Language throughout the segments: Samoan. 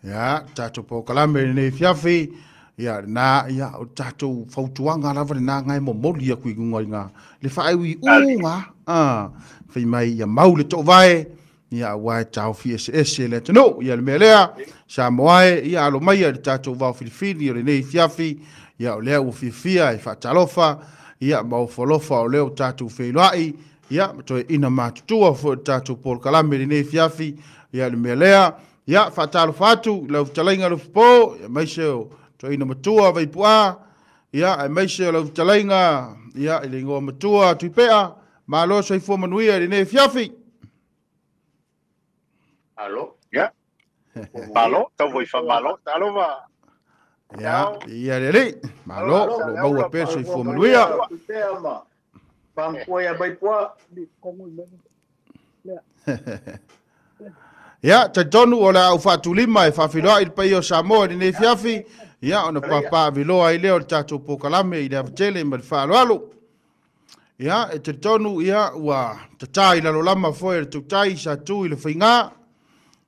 Ia, tatou polokalame i lenei afiafi, ia lena, ia o le tatou fautuaga lava lena na e momoli atu i luga i na, le faaiuiuga, a, fai mai ia mau le toovae, ia aua e taofi eseese le atunuu. Ia le mea lea, Samoa e, ia alo maia i le tatou vaofilifili o lenei afiafi, ia o lea ua fiafia e faatalofa, ia ma ofo alofa o lea ua tatou feiloai, ia ma toeaina matutua foi o le tatou polokalame i lenei afiafi. Ia le mea lea, ia faatalofa atu i lau fetalaiga Lufipo, aemaise o toeaina matua Vaipu'a, ia aemaise o lau fetalaiga ia i le igoa matua Tuipea. Malo soifua manuia i lenei afiafi. Alo. Ia. Malo, tau foi faamalo. Talofa. Ia, ia le alii. Malo, o lo o maua pea le soifua manuia. Ia, talitonu o le a ou faatulima e faafeiloai i le paia o Samoa i lenei afiafi, ia ona papaaveloa ai lea o le tatou polokalame i le avatele ma le faaaloalo. Ia, e talitonu ia ua tata i lalolama foi e le tautai sa tu i le faiga,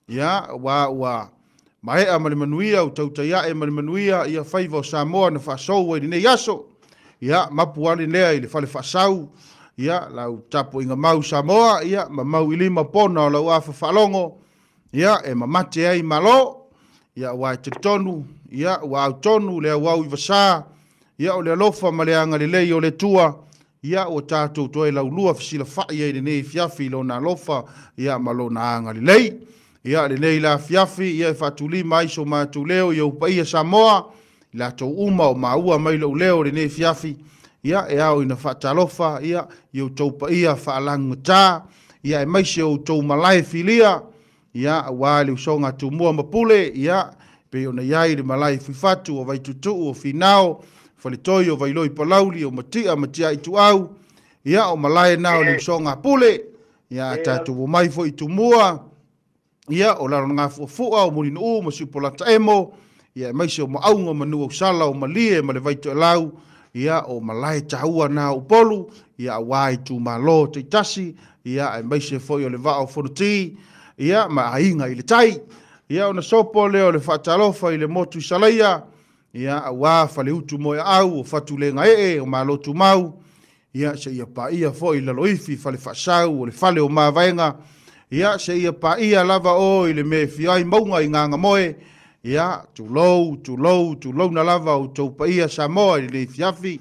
ia, ua maea ma le manuia, ua tautai ae ma le manuia ia faiva o Samoa na faasou ai lenei aso. Ia, mapu ale lea i le fale faasau, ia, lau tapuaiga mau Samoa, ia, ma mau i lima pona o lau afa faalogo, ia, e mamate ai malo, ia, ua e talitonu, ia, ua autonu le auau i vasa, ia, o le alofa ma le agalelei o le Atua, ia, ua tatou toe laulua fesilafai ai lenei afiafi i lona alofa, ia, ma lona agalelei. Ia, lenei la afiafi, ia, e faatulima ai so matou leo i ou paia Samoa, i latou uma o maua mai lou leo lenei afiafi, ia, e ao ina faatalofa, ia, i outou paia faalagugata, ia, aemaise o outou malae filia, ia, aua le usoga a Tumua ma Pule, ia, pei ona i ai le malae Fuifatu, o Vaituutuu, o Finao, Faletoi, o Vailoi Palauli, o Matia ma Tiaituau, ia, o malae na o le usoga a Pule, ia, a tatou omai foi i Tumua, ia, o Lalogafuafua, o Mulinuu ma Siupolata emo, ia, aemaise o Maauga ma Nuuausala, o Malie ma le Vaitoelau, ia, o malae taua na o Upolu, ia, aua itumalo taitasi, ia, aemaise foi o le vaa o Fonoti, ia, ma aiga i le tai. Ia, ona sopo lea o le faatalofa i le motu i Salaia, ia, aua Faleutu Moeaau, o Fatulegaee, o Malo Tumau, ia, seia paia foi i Laloifi, fale faasau, o le fale o Mavaega, ia, seia paia lava o i le mea e fia ai mauga i Gagamoe, ia, tulou, tulou, tulouna lava outou paia Samoa i lenei afiafi,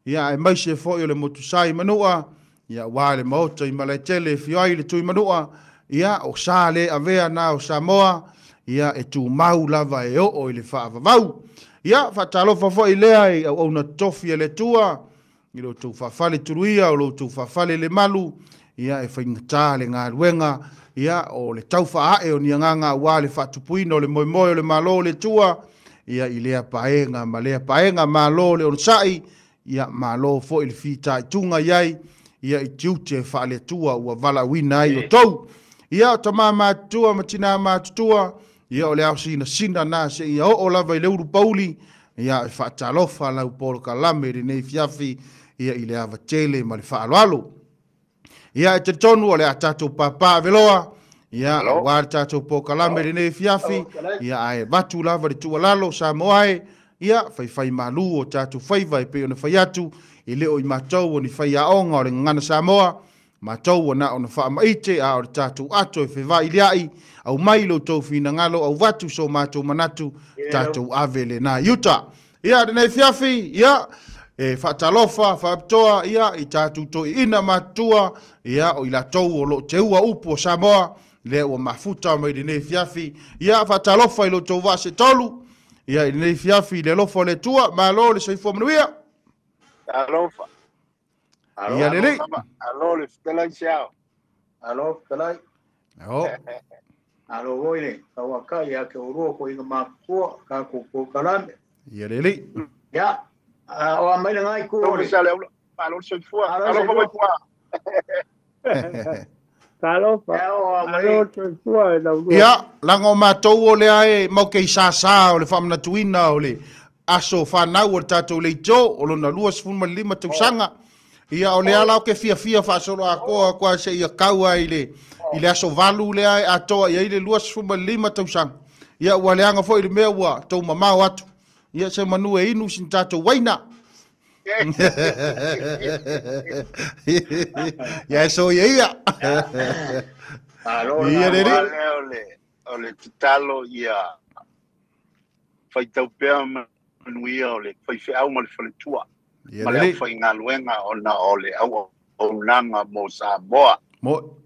ia, aemaise foi o le motusai i Manua, ia, aua le maota i Malaetele e fia ai le Tui Manua, ia, o sa le avea na o Samoa, ia, e tumau lava e oo i le faavavau. Ia, faatalofa foi lea i auauna totofi a le Atua, i lo outou faafale tuluia, o lo outou faafale le malu, ia, e faigata le galuega, ia, o le tau faaae o ni agaga aua le faatupuina o le moemoe o le Malo o le Atua, ia, i lea paega ma lea paega, malo le onosai, ia, malo foi le fitaituga i ai, ia, i tiute faale-Atua ua valaauina ai outou. Ia, o tama matutua ma tina matutua, ia, o le ao sinasina na seia oo lava i le ulu pauli, ia, e faatalofa lau polokalame i lenei afiafi, ia, i le avatele ma le faaaloalo. Ia, e talitonu o le a tatou papaaveloa, ia, aua le tatou polokalame i lenei afiafi, ia, ae avatu lava le tuualalo Samoa e, ia, faifai malu o tatou faiva e pei ona fai atu, e le o i matou o ni faiaoga o le gagana Samoa, matou ua na ona faamaite, a o le tatou ato e fevailiai, aumai lo outou finagalo, auvatu so matou manatu, tatou ave lena i uta. Ia, lenei afiafi, ia, e faatalofa faapitoa, ia, i tatou toeaiina matutua, ia, o i latou o lo o teua upu o Samoa, lea ua mafuta mai lenei afiafi. Ia, faatalofa i lo outou vaa se tolu, ia, i lenei afiafi i le alofa o le Atua, malo le soifua manuia. Talofa. Ia lelei. Alo le fetalai Seao. Alo fetalai. O. Alo foi le tauakai ia te oulua toeaina matutua tatou polokalame. Ia lelei. Ia, o a mai lena itu o le. Malo le soifua. Alofa mai pua. Talofa. Malo soifua e laulua. Ia, laga o matou o lea e mau ke i sasa o le faamanatuina o le aso fanau o le tatou leitio o lona 25 tausaga. Ia, o lea la o ke fiafia faasolo atoa koa seia kau ai i le aso 8 lea e atoa i ai le 25 tausaga. Ia ua leaga foi le mea ua tou mamao atu. Ia se manu e inu sin tatou waina. Ia e so ia ia. Ia le o le tatalo ia faitau pea manuia o le faifeau ma le faletua. Ma le aufaigaluega ona o le auaunaga mo Samoa. Mo.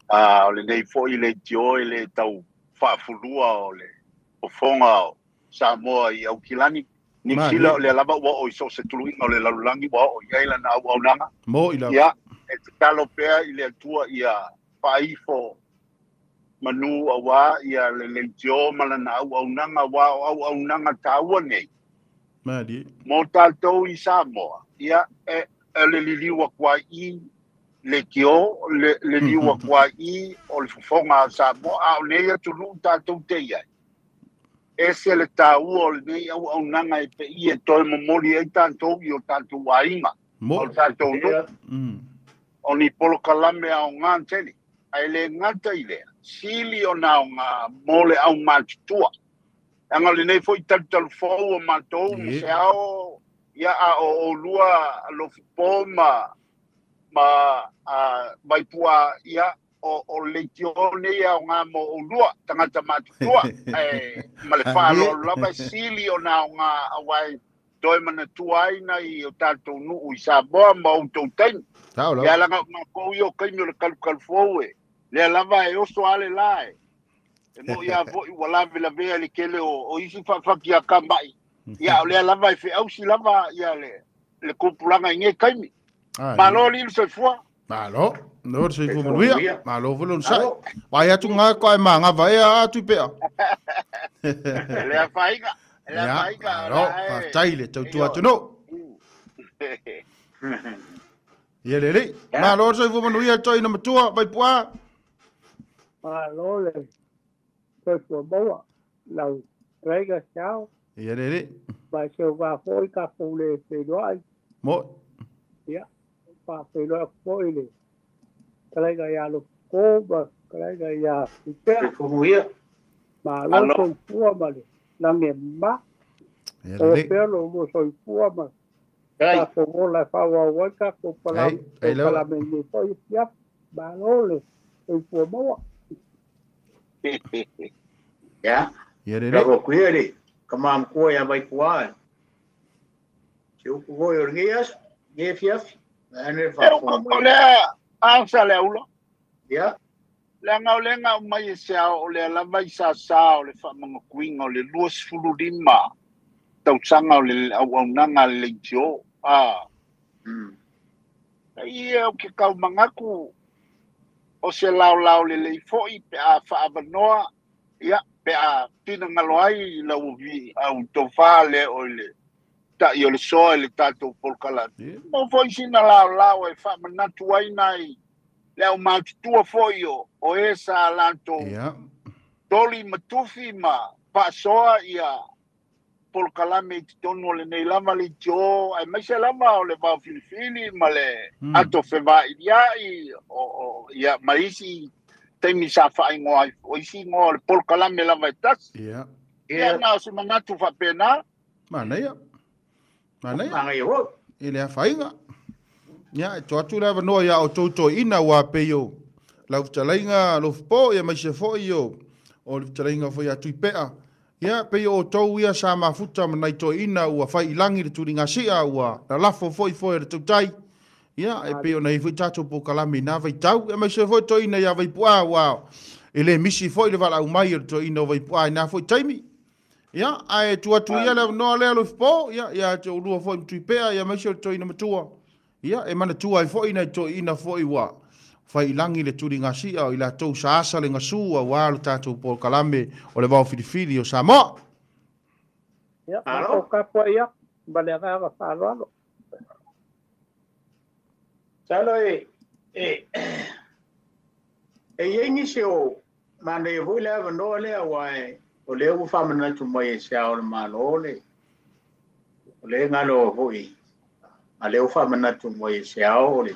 O lenei foi le tio e le tau faafulua o le fofoga o Samoa i Aukilani. Ni sila o le lava ua o i so se tuluiga o le lalolagi ua o i ai lana auaunaga. Mo i lava. Ia, e tatalo pea i le Atua ia faaifo manu aua ia le leitio ma lana auaunaga aua o auaunaga taua nei. Mali. Mo tatou i Samoa, ia e le liliu atu ai i le tio, le liliu atu ai i o le fofoga a Samoa, a o nei atunuu tatou te i ai. Ese le taua o lenei auaunaga e pe'i e toe momoli ai tatou i o tatou aiga, o tatou nuu. O ni polokalame aoga tele, ae le gata i lea, sili ona aoga mo le aumatutua. Leaga o lenei foi talutalufou o matou ma se ao, ia a o oulua alofipo ma Vaipua, ia o leitio nei aoga mo oulua, tagata matutua. Ma le faaaloalo lava e sili ona aoga aua e toe manatua ai nai o tatou nuu i Samoa ma outou taimi. Ia laga o matou ia o taimi o le kalukalufou e, lea lava e oso ale la e. E mo ia foi ua lavelavea le tele o isi faafati a kamai. Ia o lea lava e feausi lava ia le kupulaga i nei taimi. Malo li le soifua. Malo, no le soifua manuia. Malo foi lona sai. Vai atu ngā koe ma ngā vaea atu i pea. Lea faiga. Lea faiga. Malo, faafetai le tautua atu no. Ia lelei. Malo le soifua manuia toi na matua, Vaipua. Malo le soifua maua. Lau traiga siao. Ia lelei. Vai se uga foi ka pule whenua. Mo. Ia. Pa whenua foi le. Kalaiga ia lo ko, kalaiga ia pipea. Malo soifua ma le lange ma. O pea lo mo soifua ma. Ka ko la fa wa wa ka ko pala pala me ni foi ia. Malo le soifua maua. Ya. Ia le. Lavo kuia le. Kama mkua ya Vaipua. Se uku hoi o ngeas, nge fiafi. Ane fa. O le ansa le ulo. Ya. Le ngau le ngau mai e se ao o le lava i sa sa o le whamangakuinga o le 25 tausaga o le auaunaga le leitio. Ia o ke kaumangaku o se laolao le lei foi pe a whaavanoa, ia pe a tinangalo ai lau au tofā le o le ta'i o le soa i le tatou polokalame. Mo foi sina laolao e whaamanatu ai nai le au matutua foi o e sa latou toli matufi ma paasoa ia polokalame i totonu o lenei lava leitio, aemaise lava o le vao filifili ma le ato fevailia'i o ia ma isi taimi sa faaigoa ai o isi igoa o le polokalame lava e tasi. Ia na o se manatu faapena. Manaia. Manaia. Manaia foi. E le afainga. Ia, e to atu le avanoa ia o toutoina ua pei o lau fetalaiga Lofipo, ia maise foi o le fetalaiga foi a Tuipea. Ia, pei o tou ia sa mafuta ma nai toeina ua fai i lagi le tuligasia ua lalafo foi foi le tautai. Ia, e pei ona i foi tatou polokalame i nā vaitau. Ia maise foi toeina ia Vaipua ua e le misi foi le valaau mai o le toeina o Vaipua i nā foi taimi. Ia, ae tu atu ia le avanoa lea Lofipo, ia, ia te ulua foi ma Tuipea, ia maise o le toeina matua. Ia, e manatua ai foi nai toeina foi ua fai i lagi le tuligasia o i latou sa asa le gasu auā lo tatou polokalame o le vao filifili o Samoa. Ia, o kapua ia, ma le agaga faaaloalo. Salo e iai nisi o manaia foi le avanoa lea aua e o lea ua faamanatu mai e se ao o le Malo le o le galo foi a lea ua faamanatu mai e se ao o le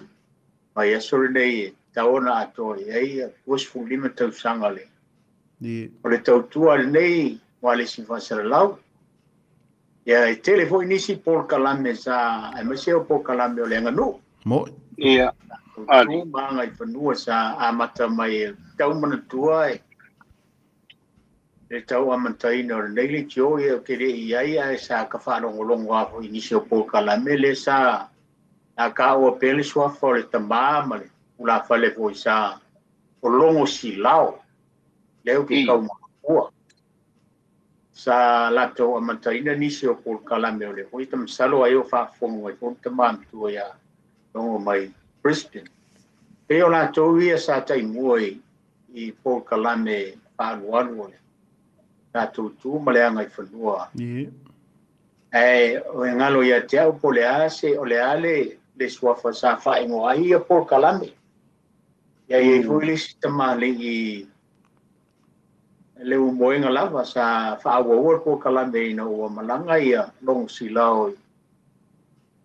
mai aso lenei e tau ona atoa i ai 25 tausaga le O le tautua lenei ua le isi faasalalau. Ia e tele foi nisi polokalame sa aemaise o polokalame o le aganuu. Mo'i. Ia. Tu ma agaifanua sa amata mai e tau manatua e le tau amataina o lenei leitio ia ou te le i ai ae sa ka faalogologo lava foi i nisi o polokalame lea sa taua pea le suafa o le tamā ma le ulafale foi sa o logo silao lea ou te tau manatua. Sa latou amataina nisi o polokalame o le foi tamasalo ai o faafofoga mai foi le tamā matua ia logo mai Brisbane. Pei o latou ia sa taimua i polokalame faalualu o le tatou tu ma le agaifanua. Ae o e galo ia te au po o le a se o le a le suafa sa faaigoa ai ia polokalame. Ia i ai foi le isi tamalii le umoega lava sa faaauaua le polokalame ina ua malaga ia logo silao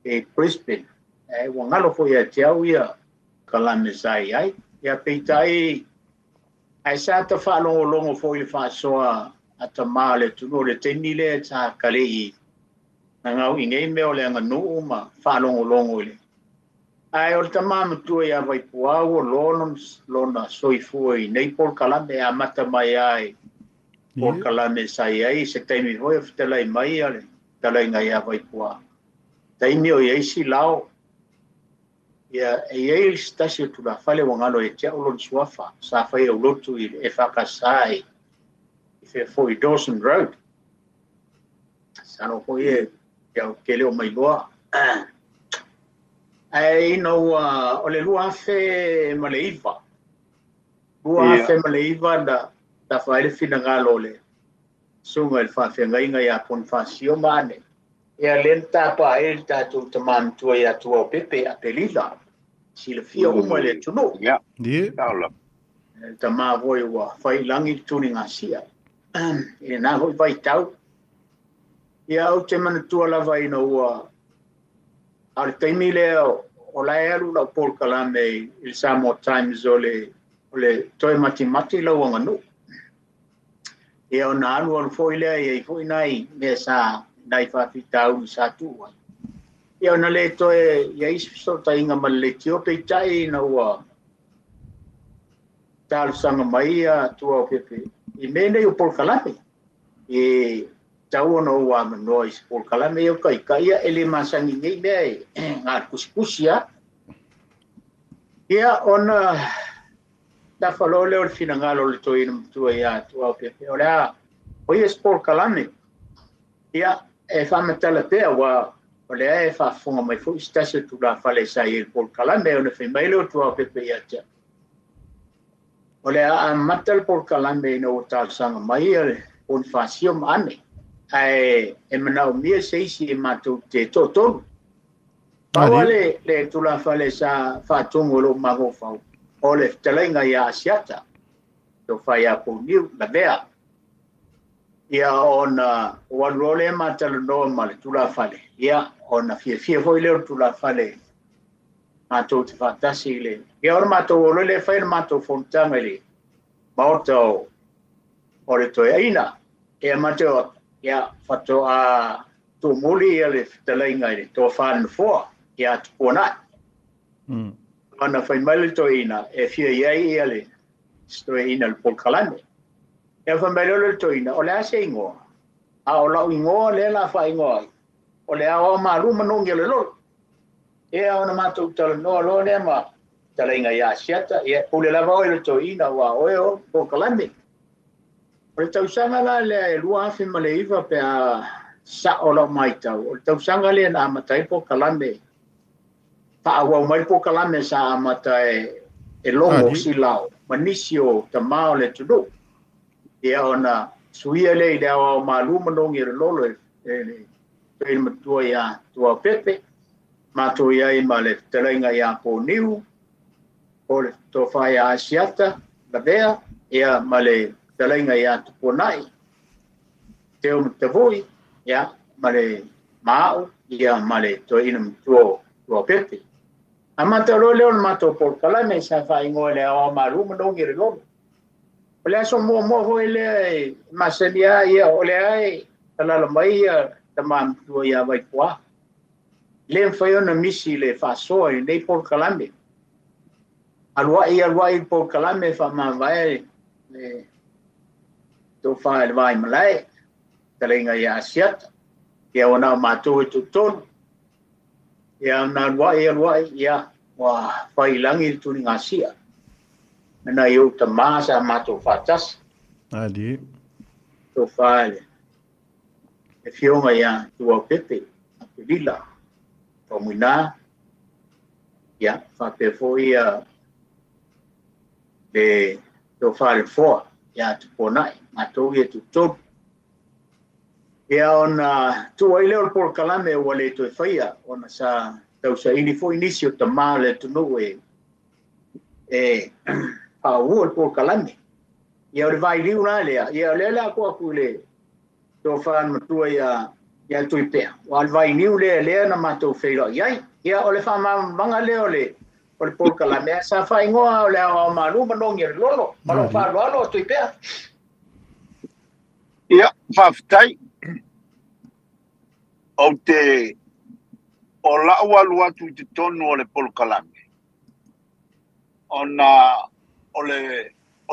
i Brisbane. Ae ua galo foi ia te au ia kalame sa i ai. Ia peitai ae sa ta faalogologo foi i le faasoa a tamā o le atunuu o le taimi lea sa kalei gagau i nei mea o le aganuu ma faalogologo i le. Ae o le tamā matua ia Vaipuā ua loa lona soifua i nei polokalame e amata mai ai polokalame sa i ai se taimi foi o fetalai mai ia le fetalaiga ia Vaipuā. Taimi o i ai silao. Ia e i ai se tasi o tulafale ua galo ia te au lona suafa sa fai aulotu i le EFKS i fea foi Dawson Road. Masalo foi e au tele o mailoa. Ae ina ua o le 2009. 2009 na tafa ai le finagalo o le susuga i le faafeagaiga ia Ponifasio ma ane. Ia lea na tapa ai le tatou tamā matua ia Tuaopepe Apelila. Silafia uma i le atunuu. Ia. Le tamā foi ua faiilagi le tuligasia. I lena foi vaitau. Ia ou te manatua lava ina ua a o le taimi lea o la e alu lau polokalame i le Samoa Times o le toe matimati lau aganuu. Ia ona alu alu foi lea i ai foi nai mea sa nai faafitauli sa tuu ai. Ia ona le toe i ai se fesootaiga ma le leitio peitai ina ua talosaga mai ia Tuaopepe i mea nei o polokalame. E tau ona ou avanoa i se polokalame ia o kaikai ia e le masani nei mea e galukusikusi a. Ia ona tafaloa lea o le finagalo o le toeaina matua ia Tuaopepe o le a o ia se polokalame. Ia e faamatala pea ua o lea e faafofoga mai foi se tasi o tulafale sa i ai i le polokalame ona fai mai lea o Tuaopepe ia te au. O le a amata le polokalame ina ua talosaga mai ia le Ponifasio ma ane. Ae e manaomia se isi e matou te toatolu. Pau lava le tulafale sa faatogo i lou mafaufau o le fetalaiga ia Asiata, tofa ia Pouniu, Lavea. Ia ona ua alu loa lea ma talanoa ma le tulafale, ia ona fiafia foi lea o le tulafale matou te faatasi i le. Ia ona matou o loa lea fai le matou fonotaga i le maota o le toeaina. Ia matou ia faatoa tuumuli ia le fetalaiga i le tofa nofoa ia Tupuanai. Ona fai mai le toeaina e fia i ai ia le toeaina le polokalame. Ia fai mai lea le toeaina o le a se igoa? A o lau igoa lea la faaigoa ai. O le aoao malu manogi o le lolo. Ia ona matou talanoa loa lea ma fetalaiga ia Asiata. Ia pule lava oe le toeaina ua oe o polokalame. O le tausaga la lea e 2009 pe a sao lau maitau. O le tausaga lea na amata ai polokalame. Faaauau mai polokalame sa amata e logo silao ma nisi o tamā o le atunuu. Ia ona suia lea i le aoao malu manogi o le lolo e le toeaina matua ia Tuaopepe. Matou i ai ma le fetalaiga ia Poniu, o le tofa ia Asiata, Lavea, ia ma le fetalaiga ia Tupuanai, Teo Matavui, ia ma le Maau, ia ma le toeaina matua o Tuaopepe. Amata loa lea o le matou polokalame sa faaigoa i le aoao malu manogi o le lolo. O le aso muamua foi lea e masani lava ia o lea e talala mai ia tama matua ia Vaipua. Le mafai ona misi le faasoa i lenei polokalame. Aluai aluai le polokalame faamavae le tofa i le vaimalae, fetalaiga ia Asiata. Ia ua na o matou e toatolu. Ia na aluai aluai ia ua failagi le tuligasia. Na i ou tamā sa matou faatasi. Ali. Tofa i le afioga ia Tuaupepe Apelila Faumuina, ia faapea foi ia le tofa le Foa ia Tupuanai, matou ia toatolu. Ia ona tuu ai lea o le polokalame ua le toe faia, ona sa tausaili foi nisi o tamā o le atunuu e faaauau le polokalame. Ia o le vailiu la lea, ia o lea le a tuu atu i le tofa matua ia Tuipea. Ua o le vailiu lea lea na matou feiloai ai. Ia o le faamalamalamaga lea o le polokalame sa faaigoa o le Aoao Malu ma Nogi o le Lolo. Ma lou faaaloalo o Tuipea. Ia, faafetai. Ou te o lau alu atu i totonu o le polokalame. Ona o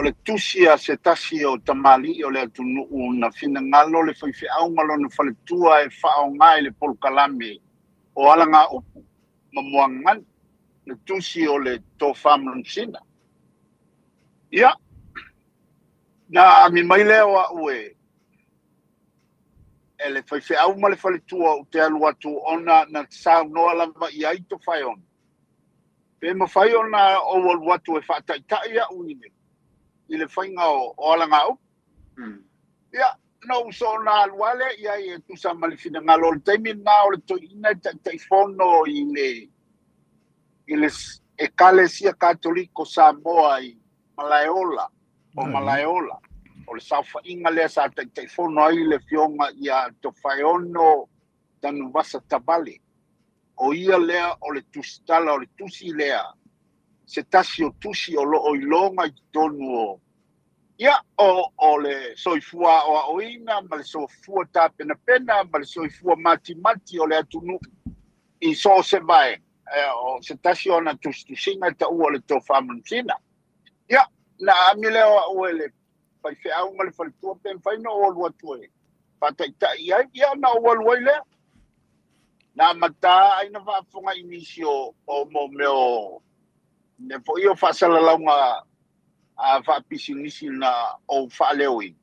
le tusi a se tasi o tamalii o le atunuu na finagalo le faifeau ma lona faletua e faaaoga i le polokalame o alagaupu ma muagagana, le tusi o le tofa manusina. Ia, na ami mai lea o au e le faifeau ma le faletua ou te alu atu ona na saunoa lava i ai Tofaeono. Pe mafai ona ou alu atu e faataitai au i le faiga o alagaupu. Ia, na ou soona alu ale ia e tusa ma le finagalo o le taimi na o le toeaina e taitaifono i le Ekalesia Katoliko Samoa i Malaeola, o Malaeola. O le saofaiga lea sa taitaifono ai le afioga ia Tofaeono Tanuvasa Tavale. O ia lea o le tusitala o le tusi lea, se tasi o tusi o loo iloga i totonu o ia o le soifua aoaoina ma le soifua tapenapena ma le soifua matimati o le atunuu i so o se vaega. O se tasi ona tusitusiga e taua o le tofa manusina. Ia, na ami lea o au e le faifeau ma le faletua pe mafai ona ou alu atu e faataitai ai. Ia, na ou alu ai lea. Na amata ai na faafofoga i nisi o mo mea o mea foi o faasalalauga a faapisinisi na ou faaleoina.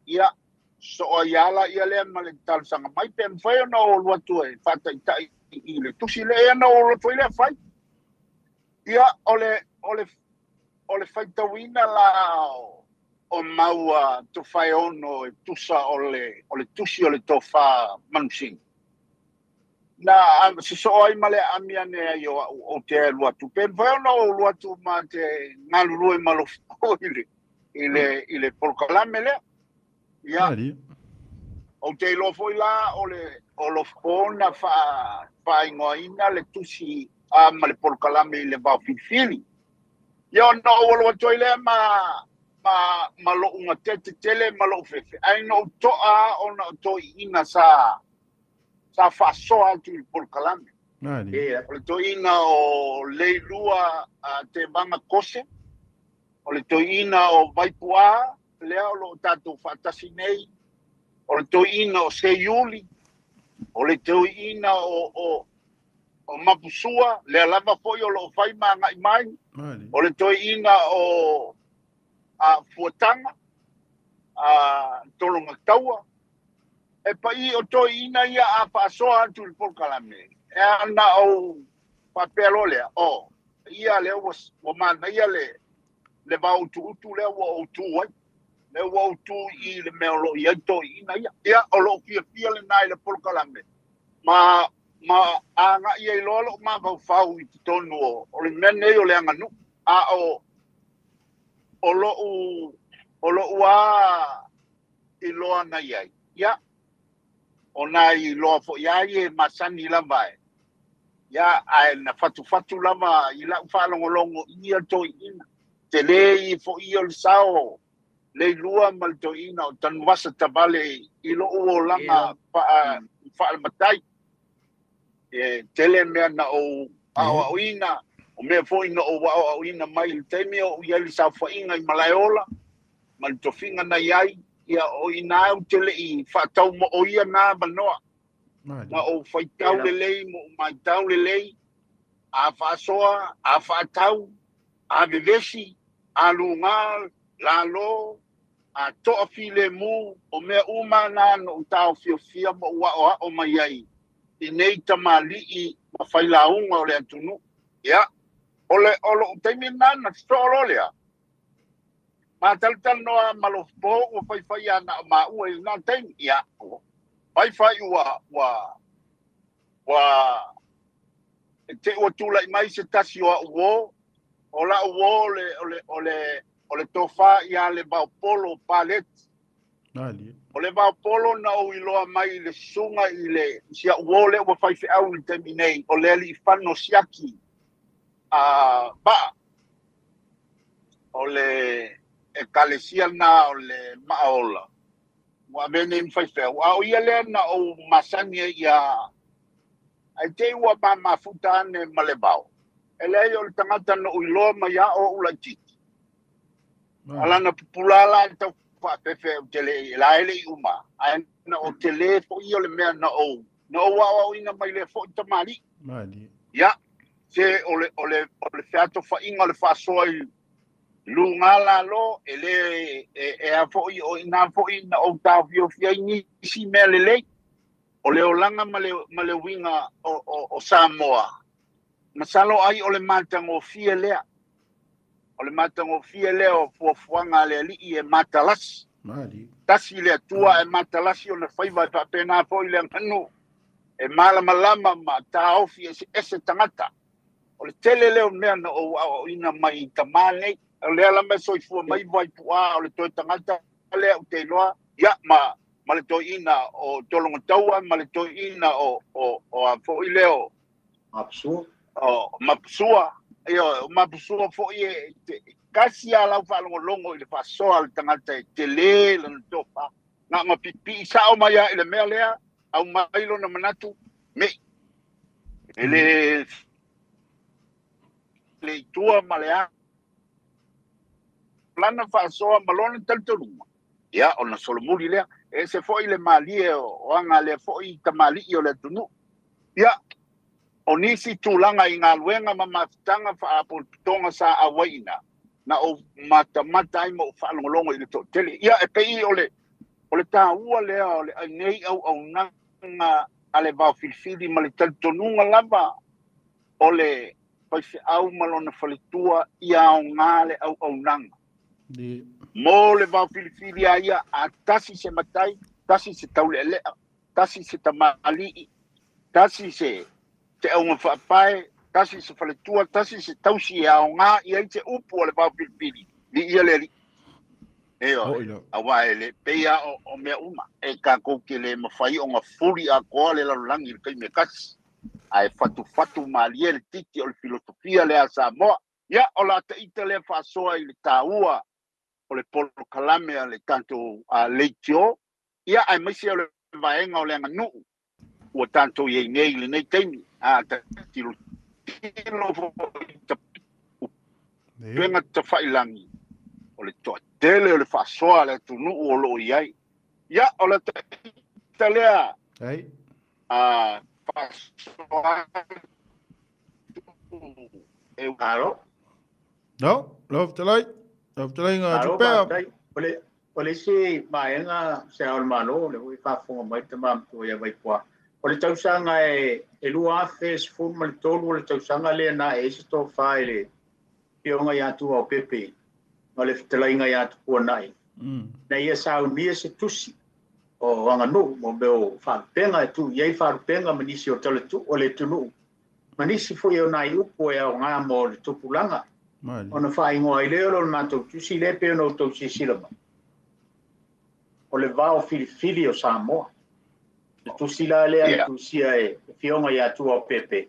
Ia, soa ia ala ia lea ma le talosaga mai pe mafai ona ou alu atu e faataitai i le tusi lea na ou alu atu ai lea fai. Ia, o le faitauina la o maua Tofaeono e tusa o le tusi o le tofa manusina. Na sosoo ai ma le aami ane ai o au ou te alu atu. Pe mafai ona ou alu atu ma te galulue ma lofo i le polokalame lea. Ia, ou te iloa foi la o lofo na faaigoaina le tusi ma le polokalame i le vaofilifili. Ia, ona ou alu atu ai lea ma lou gatete tele ma lou fefe. Ai na ou toa ona o toeaiina sa faasoa atu i le polokalame. O le toeaina o Leilua Tevaga Kose, o le toeaina o Vaipua, lea o loo tatou faatasi nei, o le toeaina o Seiuli, o le toeaina o Mapusua, lea lava foi o loo fai ma agai mai, o le toeaina o Fuataga, Tologataua. E pai o toeaina ia a faasoa atu i le polokalame. E ana ou faapea loa lea, o ia lea ua manaia le vaotuutu lea ua ou tu ai. Lea ua ou tu i le mea o loo i ai toeaina ia. Ia, o loo fiafia lena i le polokalame. Ma agai ai loa lou mafaufau i totonu o le mea nei o le aganuu. A o lou a iloa na i ai. Ia, o nai iloa foi ai e masani lava e. Ia, ae na fatufatu lava i lau faalogologo i ia toeaina. Tele i foi o le sao Leilua ma le toeaina o Tanuvasa Tavale i lou olaga faale-matai. E tele mea na ou aoaoina, o mea foi na ou aoaoina mai i le taimi o ou i ai i le saofaiga i Malaeola, ma le tofiga na i ai, ia o ina ou te le i faataumoo ia na avanoa. Na ou faitau lelei ma ou matau lelei, a faasoa, a faatau, a vevesi, a lugā, lalo, a toa filemu, o mea uma na na ou taofiofia ma ou aoao mai ai i nei tamalii ma failauga o le atunuu. Ia, o le o lou taimi lena na sosoo loa lea. Matalatalanoa ma Lofopo ua faifai ia na o maua i lena taimi. Ia, faifai ua e te ua tulai mai se tasi o au uō, o lau uō o le tofa ia le Vaopolo Paleti. O le Vaopolo na ou iloa mai i le susuga i le si au uō lea ua faifeau i le taimi nei, o le Aliifano Siaki a Vaa. O le ekalesia lena o le Maaola. Ua avea nei ma faifeau. A o ia lea na ou masani ai ia ai te i ua mamafuta ane ma le vao. E leai o le tagata na ou iloa mai a o ou laitiiti. Alana pupula la e tau faafefe ou te le la e le i uma. Ae na o tele foi o le mea na ou aoaoina mai lea foi tamalii. Ia, se o le featofaiga o le faasoa i luga lalo e le e a foi o ina foi na ou taofiofi ai nisi mea lelei. O le olaga ma le uiga o Samoa. Masalo ai o le matagofie lea. O le matagofie lea o fuafuaga a le Alii e matalasi. Tasi le Atua e matalasi ona faiva e faapena foi le aganuu. E malamalama ma taofi eseese tagata. O le tele lea o mea na ou aoaoina mai i tamā nei. O lea lava e soifua mai Vaipuā o le toe tagata lea ou te iloa. Ia ma le toeaina o Tologataua ma le toeaina o a foi lea o Mapusua. O Mapusua. Ia, o Mapusua foi e kasi a lau faalogologo i le faasoa a le tagata e tele lana tofa. Na ma pipii sao mai lava i le mea lea, aumai lona manatu, mei. E le itua ma le a. Lana faasoa ma lona talitonuga. Ia, ona solomuli lea. E ese foi le malie o aga lea foi tamalii o le atunuu. Ia, o nisi tulaga i galuega ma mafutaga faapotopotoga sa auai ina, na ou matamata ai ma ou faalogologo i le toatele. Ia, e pei o le taua lea o le nei auaunaga a le vaofilifili ma le talitonuga lava o le faifeau ma lona faletua ia aoga le auaunaga. Mo le vaofilifili a ia, a tasi se matai, tasi se taulealea, tasi se tamalii, tasi se auga faapae, tasi se faletua, tasi se tausi e aoga i ai se upu o le vaofilifili, viia le Alii. E Oi la. Aua e le pei a o mea uma, e tatou te le mafai ona fuli atoa le lalolagi i le taimi e tasi. Ae fatufatu malie le titi o le filosofia lea a Samoa. Ia, o la taita lea faasoa i le taua o le polokalame a le tatou leitio. Ia, aemaise o le vaega o le aganuu ua tatou i ai nei i lenei taimi. A tilotilo foi upega tafailagi o le toatele o le faasoa a le atunuu o loo i ai. Ia, o le taita lea a faasoa e Alo. No, lau fetalai. Lau fetalai nga Alo, tupea. Faafetai. O le isi vaega se ao le Malo, le ua faafofoga mai le tama matua ia Vaipua. O le tausaga e 2013 o le tausaga lea na e se tofa i le Afioga ia Tuaopepe ma le fetalaiga ia Tupuanai. Na ia saunia se tusi o aganuu mo mea o faalupega e tuu i ai faalupega ma nisi o talatu o le atunuu. Ma nisi foi o nai upu e aoga mo le tupulaga. Ona faaigoa ai lea o le matou tusi lea pei ona outou silasila mai. O le vao filifili o Samoa. Le tusi la lea na tusia e Afioga ia Tuaopepe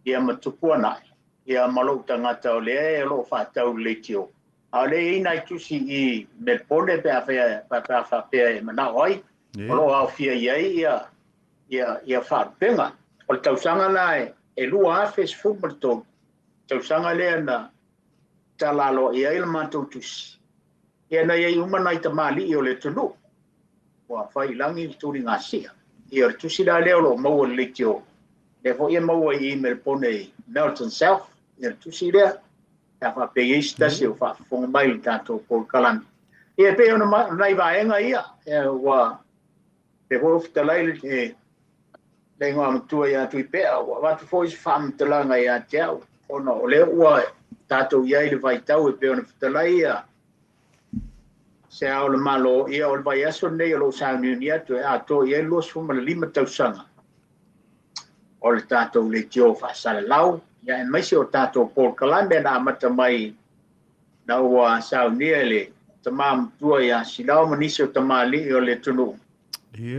ia ma Tupuanai ia ma lou tagata o lea e o loo faatau le leitio. A le i nai tusi i Melbourne pe a faapea e manao ai. O loo aofia i ai ia faalupega. O le tausaga la e 2013, tausaga lea na talaloa i ai le matou tusi. Ia na iai uma nai tamalii o le atunuu ua faiilagi le tuligasia. Ia o le tusi la lea o loo maua i le leitio, lea foi e maua i Melbourne i Melton South. Ia le tusi lea a faapea i ai se tasi o faafofoga mai le tatou polokalame. Ia e pei ona nai vaega ia ua pe foi fetalai le igoa matua ia Tuipea, ua avatu foi se faamatalaga ia te au, ona o lea ua tatou i ai le vaitau e pei ona fetalai ia se ao le Malo. Ia o le vaiaso lenei o lou sauniuni atu e atoa i ai 25 tausaga o le tatou leitio faasalalau. Ia e maise o tatou polokalame na amata mai na ua saunia le tamā matua ia Silao ma nisi o tamalii o le atunuu.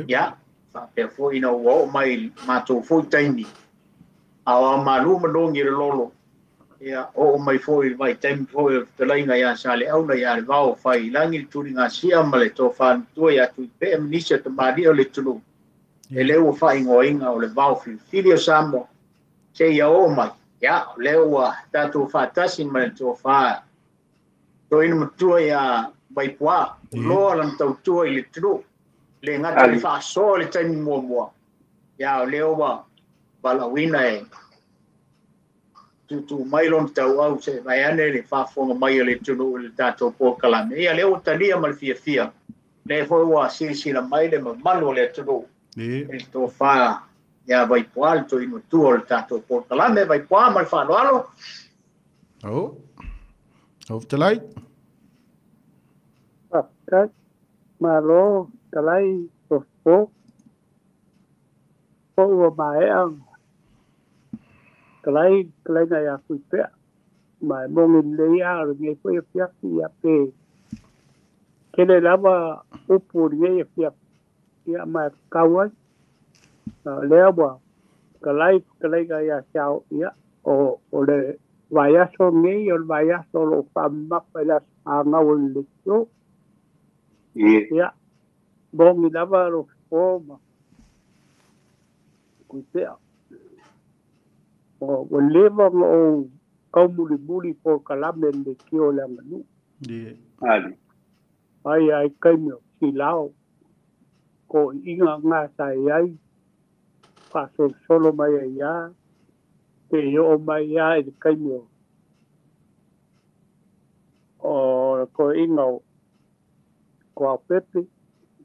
Ia faapea foi ina ua oo mai matou foi taimi a o malu ma logi le lolo. Ia oo mai foi le vaitaimi foi o le fetalaiga ia Saleaula ia le Vao Faiilagi le tuligasia ma le tofa matua ia Tuipea ma nisi o tamalii o le atunuu. E le ua faaigoaina o le Vao Filifili o Samoa seia oo mai. Ia o lea ua tatou faatasi ma le tofa toeaina matua ia Vaipuā, loa lana tautua i le atunuu, le gata i le faasoa le taimi muamua. Ia o lea ua valaauina e tuutuu mai lona tauau se vaeane le faafofoga mai o le atunuu i le tatou polokalame. Ia lea ua talia ma le fiafia, lea foi ua silasila mai le mamalu o le atunuu i le tofa ia Vaipuā le toeaina matua o le tatou polokalame. Vaipuā ma le faaaloalo. O fetalai. Faafetai. Malo fetalai fofo. Po ua maea talai talaiga ia Tuipea. Ma e mogi lelei a o lenei foi afiafi ia pe tele lava upu o lenei afiafi. Ia ma e tatau ai. Lea ua talai talaiga ia te au ia o le vaiaso nei o le vaiaso o loo faamamafa i le aso fanau o le leitio. Ia mogi lava lo fofo ma Tuipea. O ua leva ona ou taumulimuli polokalame le leitio o le aganuu. Ai ai taimi o Silao ko iiga ga sa i ai faasolosolo mai ai a pe oo mai a i le taimi o le toeaiga o Koaopepe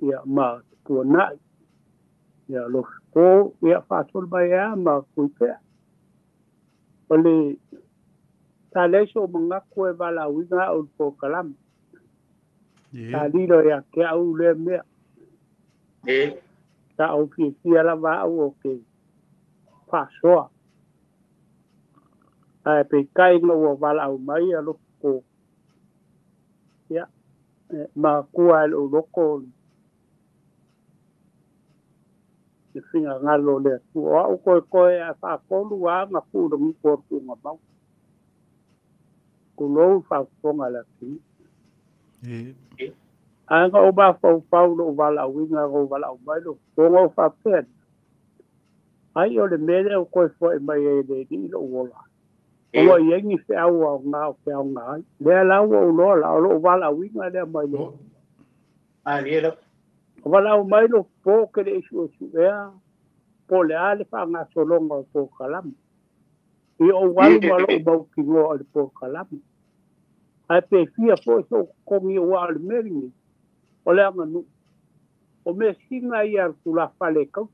ia ma Tuanai ia Lofo ia faasolo mai ai a ma Tuipea. O le sa leai so manatu e valaauina au i le polokalame. Sa lilo ia te au lea mea. Sa ou fiafia lava au o ke faasoa. Ae peitai ina ua valaau mai ia Lofo. Ia matua e lou loko le finagalo o le Atua. O au koekoe a faatolu a na tuu le gutu o le tuugamau. Tulou faafofoga a le atunuu. Ae na ou mafaufau lou valaauina na ou valaau mai lou fofoga o faapea. Ai o le mea lea ua toe foai mai ai e le Alii lou ola. Ua i ai ni feau aoga o ke aoga ai. Lea la ua ou loa la o lou valaauina lea mai le. O valaau mai lou fofo ke le suesuea po o le a le faagasologa o polokalame. I ou alu ma lou mautinoa o le polokalame. Ae pe fia foi so totogi ua o le mea lenei o le aganuu. O mea sina ia le tulafale e tausi.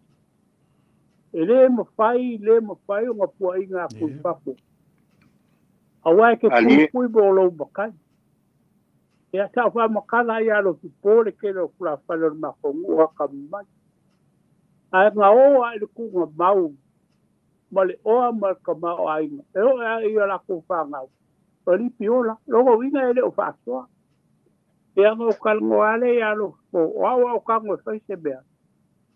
E le mafai ona puaiga atu i fafo. Auā e te puipui mo lou matai. Ia sa o faamatala ai a lo fofo le tele o tulafale o le matou nuu akamamai. Ae na o a i le tuugamau ma le oa ma le tamaoaiga. E oo a ia latou fanau. O lipi ola, logo uiga e le o faasoa. Ia na o talanoa le ia lo fofo. O au au tago e fai se mea.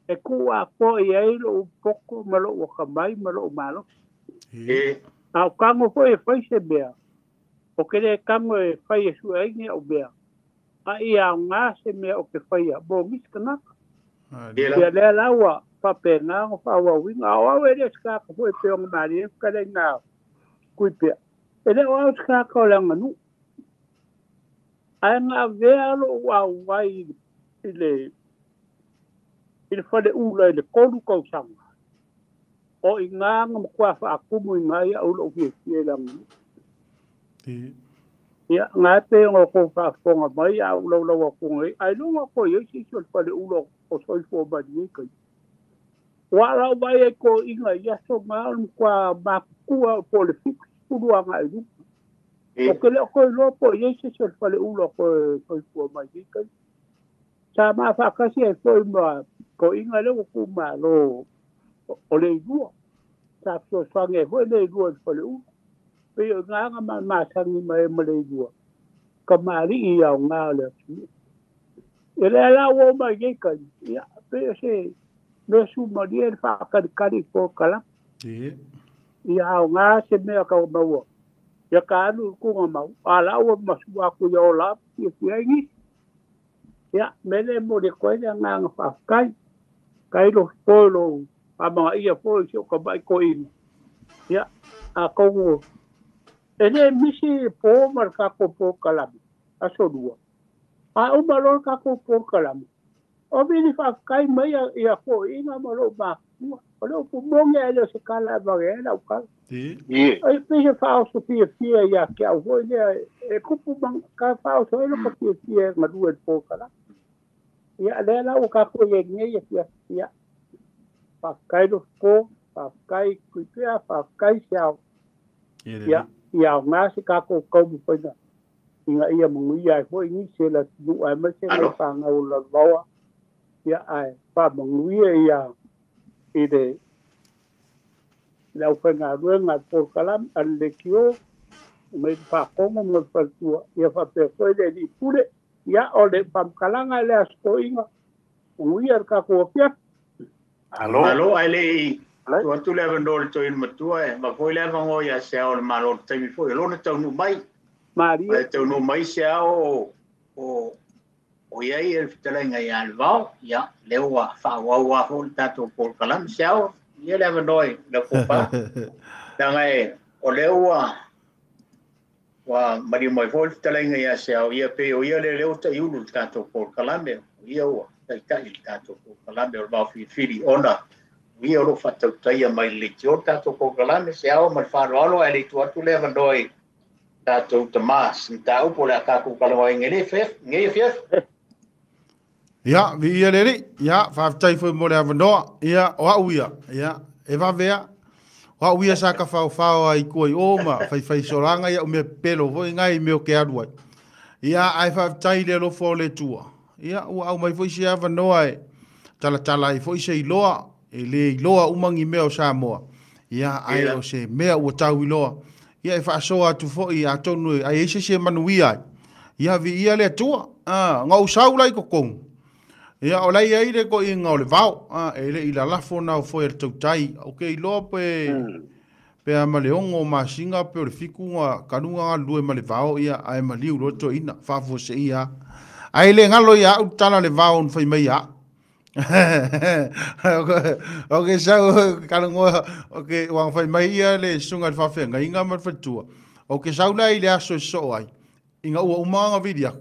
E tuu atoa i ai lou poto ma lou akamai ma lou malosi. A o tago foi e fai se mea. O ke le tango e fai e sue ai ni au mea. A ia ngā se mea o ke whaia, mō ngisi kanaka. Ia lea laua, whape ngā ngo whaua winga, o au e le skaka fo e pe onga mari e whakale ngā kui pea. E le o au skaka o le anga nu. Ai ngā vea lo o au wai i le whale ula i le kolu kausanga. O i ngā ngā mkua whaakumu i ngā ia ulo o fie fie le anga nu. Ia, ngā pe ngā ko whaafonga mai a ulau lau a konga i. Ai lunga ko i si si o le whale ula o soifua mari e kai. Wa lau mai e ko inga ia so ngā o mkua makukua po le fiku pulu anga i luka. O ke leo koe loa po i si si o le whale ula ko soifua mai e kai. Sa maa whaakasi e foi ma ko inga leo ku ma lo o le ilua. Sa fio e foi le ilua i le whale ula. Pe o ngā ngā ma masangi mai ma le ilua. Ka maari i au ngā o le atu. E le ala o mai e kai. Ia, pe o se me su maria e whaakarikari ko kala. Ia au ngā se mea ka o maua. Ia ka anu kunga mau. A la ua masu aku ia o la ia fia ingi. Ia, mele mo le koe le ngā ngā whaakai. Kai lo polo a mga ia po i o ka mai ko ina. Ia, a kongo. E le misi po mar ka ko po kalama. Aso lua. A uma lo ka ko po kalama. O vili whaakai mai ia ko inga ma lo ma. O le upu monge e le o se kala e mange e lau kala. Ai pise whao so fia fia ia ke au hoi lea e kupu mang ka whao so e lo ka fia fia nga lua po kalama. Ia lea lau ka ko ye nge ia fia fia. Whaakai lo ko, whaakai kuipea, whaakai se au. Ia. Ia ngā se ka ko kaumu whaina. Inga ia mungu ia e hoi ni se la nu ai mai se ngai whangau la vawa. Ia ai wha mungu ia ia i le lau whainga rua ngā pōkalam a le kio mai whakongo mo whatua. Ia whapea koe le li pule. Ia o le pamkalanga le asko inga. Mungu ia ka ko pia. Alo. Alo, ai le i. Tu atu le avanoa le toeaina matua e ma foi le avanoa ia se ao le malo le taimi foi. Lona taunuu mai. Maria. Ai taunuu mai se ao o iai e le fetalaiga ia le vao. Ia, lea ua faaauau foi le tatou polokalame se ao. Ia le avanoa i lau pōpā. Leaga e o lea ua maliu mai foi le fetalaiga ia se ao. Ia pe o ia le leo taiulu le tatou polokalame. O ia ua taitai le tatou polokalame o le maofilifili ona ia o lo whatautaia mai le tio tātou polokalame se ao ma le whaaroalo ai le itu atu le avanoa i tātou tamā sin tāupo le a kākou kalawa i ngele fiaf ngei fiaf. Ia, vi ia le li. Ia, whaaftai fo mo le avanoa. Ia, o au ia. Ia, e vavea. O au ia sa ka whao ai kua i o ma whai soranga ia o mea pelo fo i ngai mea o ke aru ai. Ia, ai whaaftai le alofo o le tua. Ia, ua au mai fo i se avanoa e talatala i fo i se iloa. E le iloa umangi mea o Samoa. Ia, ai o se mea ua tau iloa. Ia, e whaasoa atu fo i a tonu e, ai eise se manuia ai. Ia, vi ia le atua. Ngau sau lai kokongu. Ia, o lai ai le ko i ngau le vao. E le i la lafo nau fo e le tautai. O ke iloa pe, pe a ma le ongo ma singa pe o le fiku ngā kanunga ngā lue ma le vao. Ia, ai ma liu loto ina, whaafo se ia. Ai le ngalo ia, utala le vao nwhai mai ia. O ke sau kalongo o ke wang fai mai ia le sunga le whawhea ngai ngā ma le whatua. O ke sau lai le aso e so ai. Inga ua umanga vidia.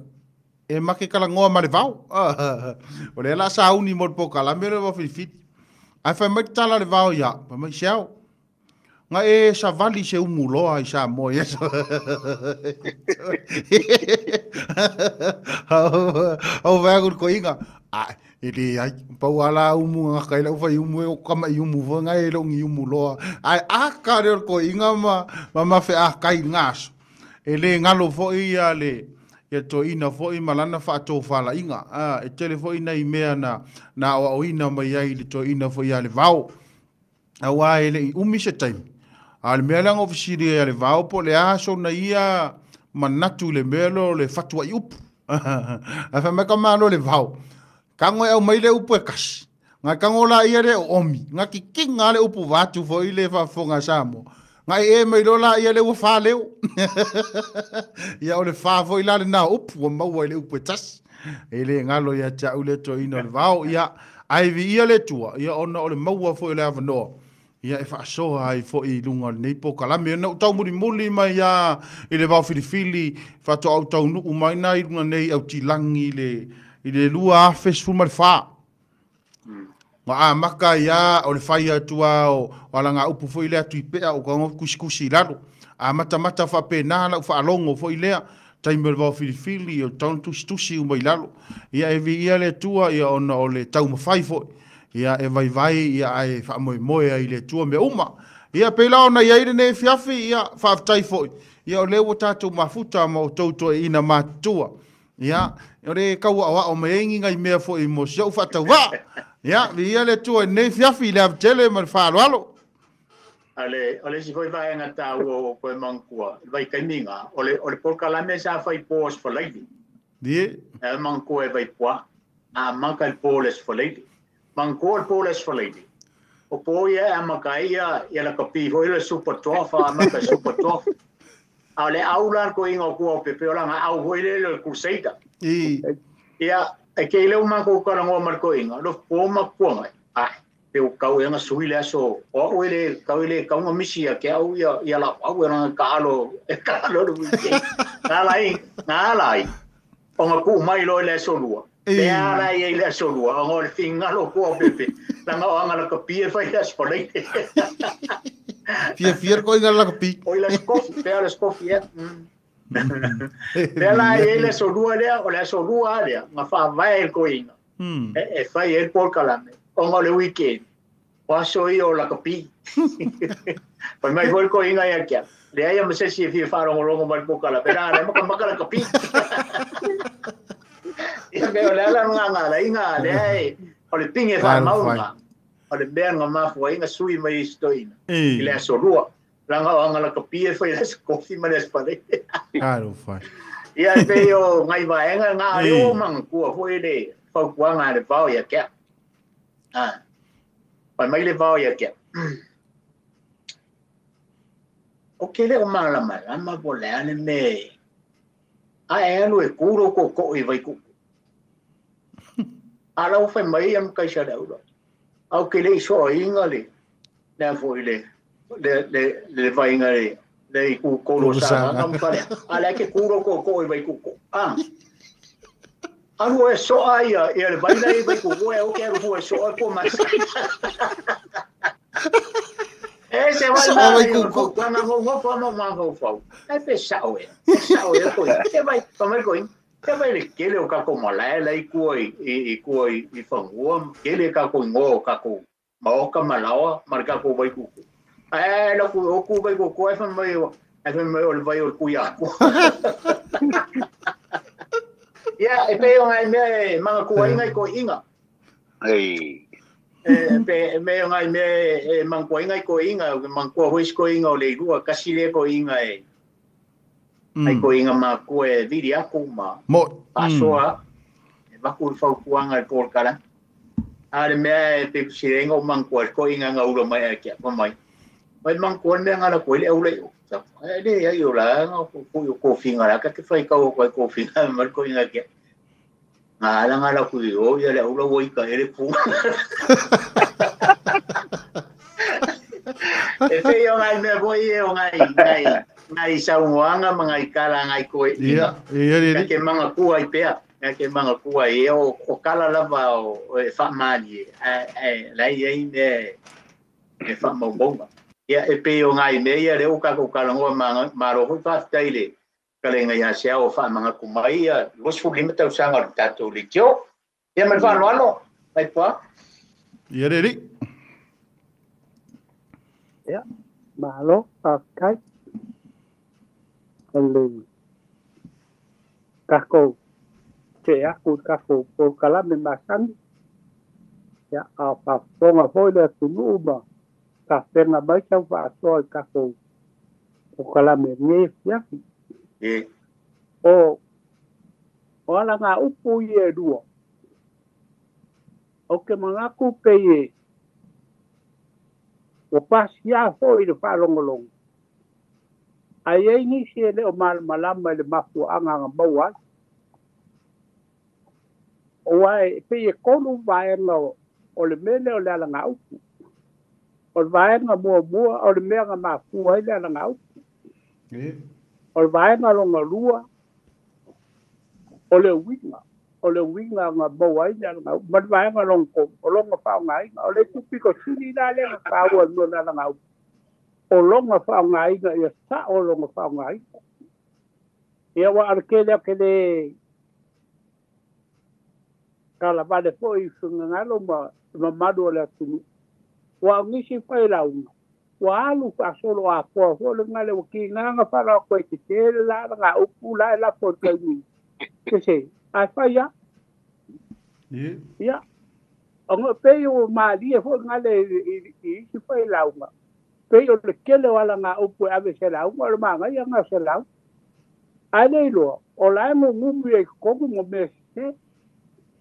E make kalangoa ma le vao. O le la sa uni mo le pokala me le wawhilifiti. Ai fai mai tala le vao ia. Fai mai siao. Nga e savali se umuloa i sa moe. Au vea ko inga. Ai, e le ai, pau ala umu ngā kai lau whai umu e o kama i umu fo ngai e longi umu loa. Ai, a ka reo ko inga ma ma whe a kai ngaso. E le ngalo fo i a le, ia to ina fo i malana wha tō whala inga. E tele fo ina i mea na o au ina mai ai le to ina fo i a le vao. Aua e le i umi se taimi. A le mea langa ofisiri e a le vao po le aso na ia manatu le mea lo le fatua i upu. A wha meka malo le vao. Kango e au mai le upu e kasi. Ngā kango la ia le o omi. Ngā kikinga le upu vatu fo i le whafonga Samoa. Ngai e mai lola ia le ua fa leo. Ia o le fa foi la le na upu ua maua i le upu e tasi. E le galo ia te au le toeaina o le vao. Ia ai vi ia le tua ia ona o le maua foi o le avanoa. Ia e faasoa ai foi i luga o lenei polokalame. Ona ou taumulimuli mai ia i le vao filifili faatoa ou taunuu mai na i luga nei Autilangi i le 2014. Ma amaka ia o le fai atu a o alaga upu foi lea tuipea o kago kusikusi i lalo. A matamata faapena lau faalogo foi lea taimi o le vao filifili o tauna tusitusi uma i lalo. Ia e viia le Atua ia ona o le taumafai foi. Ia e vaivai ia ae faamoemoe ai i le Atua mea uma. Ia pei la ona i ai lenei afiafi ia faafetai foi. Ia o lea ua tatou mafuta ma outou toeaiina matutua. Ia, o le tau aoao mai ai ni nai mea foi mo si ou faatauvaa. Ia, viia le Atua i lenei afiafi i le avatele ma le faaaloalo. Ale, o le isi foi vaega taua o koe manatua, le vaitaimi o le polokalame sa fai po o Aso Faraile. Ie. E manatua e Vaipua, a maka i le po o le Aso Faraile. Manatua le po o le Aso Faraile. O po ia e amata ai ia lakapi foi le Super 12, amata i Super 12. A o le au la le koiga o kua o pepe o langa au foi le le Crusader. I. Ia, e ke ile o makou talanoa ma le koiga, lo po ma kua mai. Ai, pe o kau e nga sui le aso, o au ele, kau ele, kau nga misi ia ke au ia, ia la au e langa ka alo, e ka alo le weekend. Ngā lai, ngā lai, o nga ku mai lo le aso lua. Pe ala i le aso lua, o ngā le fingalo kua o pepe. Langa o anga la kapi e fai aso falei. Fia fia ko inga la kapi. O i le skofi, pe ala skofi ia. Pe ala i le aso lua lea, o le aso lua lea, nga whaavae el koiga. E fai e le polokalame, o ngā le weekend. O aso ia o lakapi. Pai mai foi le koiga ia kia. Le ai ma se si e fia whaarongorongo mai le polokalame. Nā, le maka maka lakapi. Ia me o le ala ngā ngā la inga, le ai, o le pinge whaamaunga. O le mea ngā mafua inga sui mai i stoina. I le aso lua. Langa o anga lakapi e fai le skofi ma le aspare. Aro fai. Ia e pei o ngai vaenga ngā reo mangakua foi le fautuaga le vao ia kia. Ah. Pai mai le vao ia kia. O ke le o malama lama po le ane me. A e alu e kuro ko ko i vai kuku. A lau fai mai am kai sa le ura. Au ke le iso inga le. Le foi le le le le vainga le le i ku kolo sa nga mfale. A le ke kuro ko ko i vai kuku. Ah. Alu e soa ia, ia le vaila i vai kuku e o ke alu e soa ko mas. E se vai Soa vai kuku. Ko nga ngo ngo pa mo ma ngo fau. E pe sao e. Sao e ko. E vai pa mai ko. E vai le kele o ka ko mala la i ku i i ku i i fangua kele ka ko ngo ka ko ma o ka malawa mar ka ko vai kuku. E la ku o ku vai kuku e fa mai o e fa mai o le vai o ku ya ku. Ia, e pe o ngai mea e manga kua inga i ko inga. Ei. E pe me o ngai mea e manga kua inga i ko inga, manga kua hois ko inga o le irua, kasi le ko inga e. Ai ko inga ma kua e viri aku ma. Mo. Pasoa, e vaku le fautuaga i polokalame. A le mea e pe kusirenga o manga kua ko inga nga ula mai a kia, pa mai. Mai manga kua mea ngala kua le au le o. E le ai o la nga ko ko ko finga la ka te whai kau ko ko finga ma ko inga kia. Ngā ala ngā la kui o ia le aula oi ka ele pū. E te o ngai mea voi e o ngai, ngai, ngai saungoanga ma ngai kala ngai koe. Ia, ia Ka ke manga kua i pea. Ka ke manga kua i e o kala lava o e whaamani e. E, lai ei me e whaamaumaunga. Ia e pe o ngai mea ia leo ka ko kala ngoa ma ro hoi whaatai le. Ka le ngai asia o whaamanga kumai ia 25 tausaga o le tatou le tio. Ia mai whaaloalo, mai pua. Ia re ri. Ia, malo, whaatai. O le kako te aku kako polokalame masani. Ia, a whaafonga foi le atunuu ma ka whenga mai sau whaatoa i kako polokalame nge fiafi. E. O ala ngā upu i e rua. O ke mangaku pe e o pasia hoi le whaalongolongo. Ai ai nisi e le o malamalama i le mafuaaga aga maua ai. Ua e pei e 3 vaega o le mea lea o le alagaupu. O le vaega muamua o le mea na mafua ai le alagaupu. O le vaega longa 2 o le uiga. O le uiga na maua ai le alagaupu. Ma le vaega longa 3 o longa faaaogaina. O le tupiko sili la lea na taua i le alagaupu. O longa faaaogaina ia sao longa faaaogaina. Ia ua ale kele a kele kala vale foi fingangalo ma mamalu o le atunuu. Ua nisi fai lauga. Ua alu faasolo apoa foi le ngale ua kigaga fala koe te tele la nga upu la e lafo taimi. Kese, ai fai ia. Ia. O pei o malie foi ngale i isi fai lauga. Pei o le kele o ala ngā upu e ave se lauga, o le maangai nga se lauga. Ai le iloa, o la e ngumi e kogu mo mea se.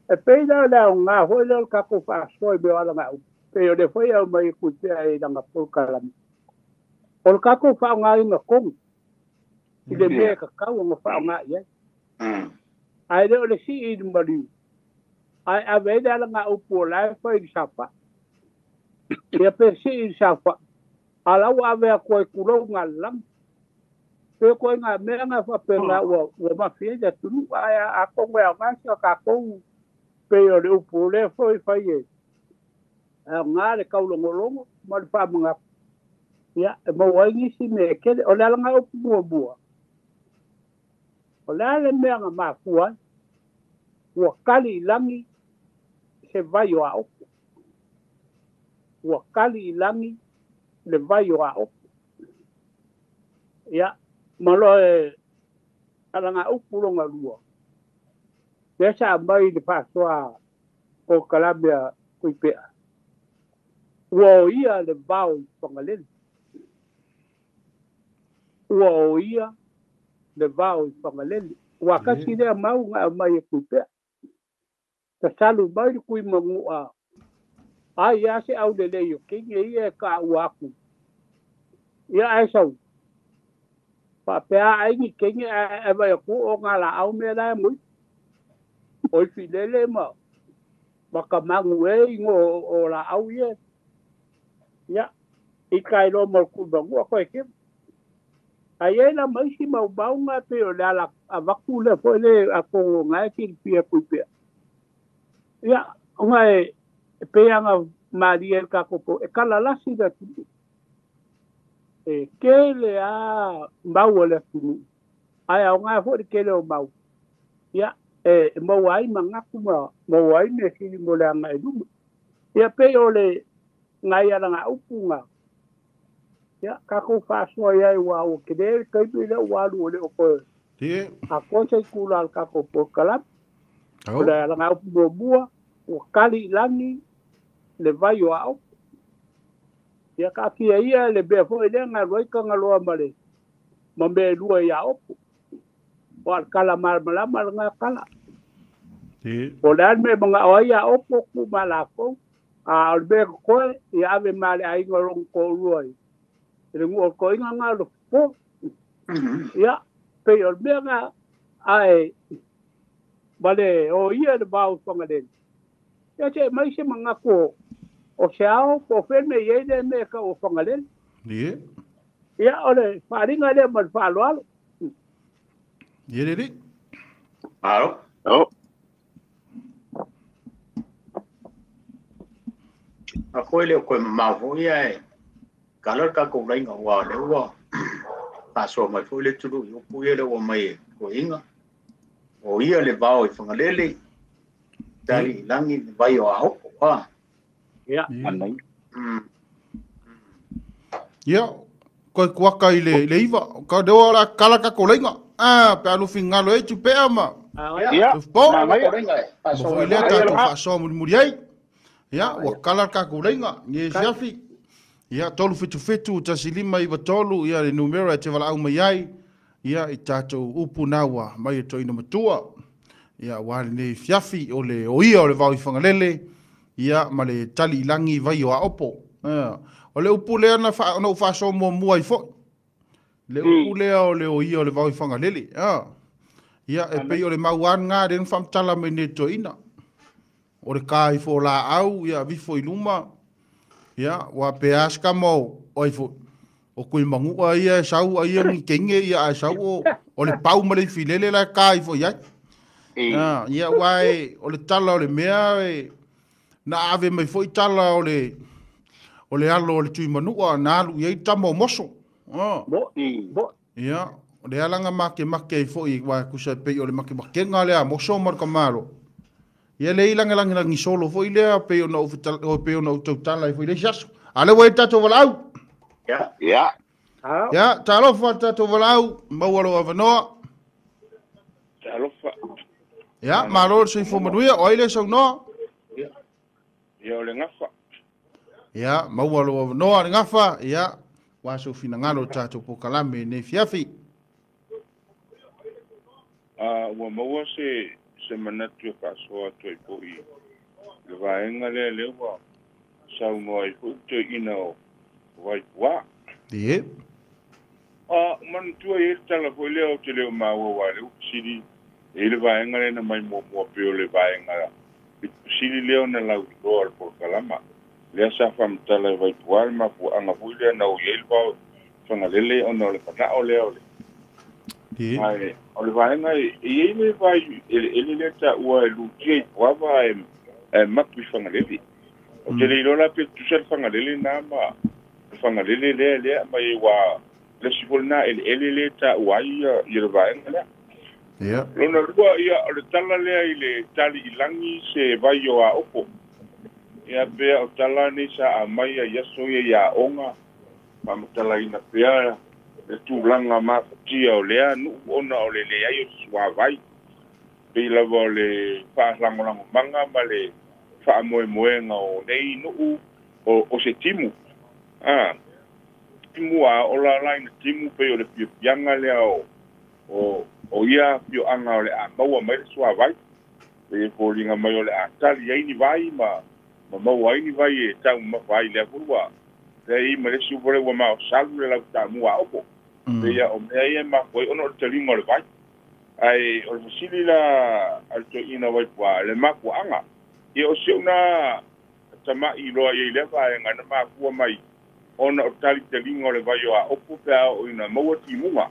E pei la le au ngā hoi leo kako whaasoa i mea o ala ngā upu. Pei o le whai au mai kui pea e langa pōkalami. O le kako whaonga inga kongu. I le mea kakau o ngā whaonga i ai. Ai le o le si i mariu. Ai ave le ala ngā upu o la e whai i sapa. Ia pe si i sapa. Ala ua ave a koe kulou ngā lang. Pe koe ngā mea ngā whapenga ua mawhia i tunu. Ai a kongo au ngā sia kakou pe o le upu le foi whai e. A ngā le kaulongolongo ma le whamanga. Ia, e maua nisi me e kele. O le ala ngā upu mua mua. O le ala mea ngā mafua. Ua kali i langi se vai o a opo. Ua kali i langi le vai o a opo. Ia, malo e ala ngā upu longa lua. Lea sa mai le whasoa o kalabea kui pea. Ua o ia le vao i Whangalele. Ua o ia le vao i Whangalele. Ua kasi lea mau ngā mai e kui pea. Ta salu mai le kui mangua. Ai ia se au le leo kingi ia ka ua aku. Ia ai sau. Pa pea ai ni kingi e vai ku o ngā la au mea la mui. Oi filele ma makamangu e ingo o la au ia. Ia, i kai lo mo ku mangua koe ke. Ai e la mai si mau maunga pe o le ala a vaku le foi le a kongo ngai ki pia kui pea. Ia, ngai e peanga maria ka kopo e kala lasi da tu. E kele a mau le tu. Ai au ngai foi kele o mau. Ia, e mau ai mangaku ma mau ai me sili mo le anga e luma. Ia pe o le ngai ala ngā upu ngā. Ia, kako whasoa ia i wā o kere, kaipu i le walu o le o koe. A kosa i kula al kako po kalap. O le ala ngā upu mua mua, o kali i langi, le vai o ao. Ia ka kia ia le bea foi lea ngā roika ngā loa ma le ma me lua i a opo. O al kala malamalama le ngā kala. O le al me mga o ai a opo ku ma lākou. A o le bea koe i ave ma le ainga rong ko rua i. Le ngu o ko inga ngā lo po. Ia, pei o le mea ngā ae vale o ia le vau whangalele. Ia te mai se mga ko o se ao ko whenme i eile me ka o whangalele. Ia o le wharinga le ma le whaaloalo. Ie rere. Alo. Oh. A koe leo koe mamau foi e kala ka ko lainga ua le ua paso mai foi le tulu i upu ia le ua mai e ko inga. O ia le vao i Whangalele tali langi le vai o aopo. Ia. Anai. Ia, koe kuaka i le iwa. Ka dewa la kala ka ko lainga. Ah, pe alu fingalo e tupea ma. Ia. Po. Paso mai lea tātou whaasoa mulimuli ai. Ia, ua kala ka ko lainga. Ni siafi. Ia, 3 7 7 1 5 9 3. Ia, le numero e te wala au mai ai. Ia, i tātou upu naua mai e toina matua. Ia, wā le fiafi o le oia o le vau i Whangalele. Ia, ma le tali langi vai o aopo. Ia, o le upu lea na whaasoa mua mua i foi. Le upu lea o le oia o le vao i Fagalele. Ia, e pei o le mauaga lea na faamatala mai nei toeaina. O le ka ifo o laau, ia vifo i luma, ia, ua pe a se kama o ai foi, o Tuimanua ia e sau ai ni kenge ia ae sau o le pau ma le ifilele la e ka ifo i ai. Ia, ua e, o le tala o le mea e, na ave mai foi tala o le alo o le Tuimanua na alu i ai tama o moso. Ia, o le alaga makemake ai foi ua kusa pei o le makemakega lea moso ma le kamalo. Ia le i lagilagilagi solo foi lea pei ona ou tautala ai foi le isi aso. A lea ua i le tatou valaau. Ia. Ia, talofa le tatou valaau, maua lou avanoa. Talofa. Ia, malo le soifua manuia, o ai le saunoa? Ia, o le gafa. Ia, maua lou avanoa le gafa, ia, ua sou finagalo le tatou polokalame nei fiafi. Ua maua se manatu e faasoa atu ai foi le vaega lea lea ua saunoa ai foi toeaina o Vaipua. Ie. Manatua i ai le tala foi lea o te leo maua ua lea ua fesili e i le vaega lea na mai muamua pei o le vaega fesili lea ona lauiloa o le polokalama. Lea sa faamatala e Vaipua le mafuaaga foi lea na o i ai le vao Fagalele ona o le manao lea o le Ai, o le vaega e i ai le vai eleele lea taua e lutia i Puava e mapu i Fagalele. O te le iloa la pe tutusa le Fagalele na ma le Fagalele lea lea mai ua le si foi lena eleele lea taua ai ia le vaega lea. Ia. Lona lua ia o le tala lea i le tali i lagi se vai o Aopo. Ia pea o tala nei sa aumai ai aso ia i aoga faamatalaina pea le tulaga mafatia o lea nuu ona o le leai o se suavai. Pei lava o le faalagolagomaga ma le faamoemoega o nei nuu o se timu. Timu a ola la ina timu pei o le fiafiaga lea o ia afioaga o le a maua mai le suavai. Pei e foliga mai o le a tali ai ni vai ma maua ai ni vai e taumamafa ai lea foi ua lea i ma le isi upu lea ua maosalu le lautamua Aopo. Pei o mea ia e mafua ai ona o le taliga o le vai. Ae o le fesili la a le toeaina o Vaipua, le mafuaaga. Ia o si ou na tama'i loa i ai lea vaega na mafua mai ona o talitaliga o le vai o Aopo pe a oo ina maua timuga.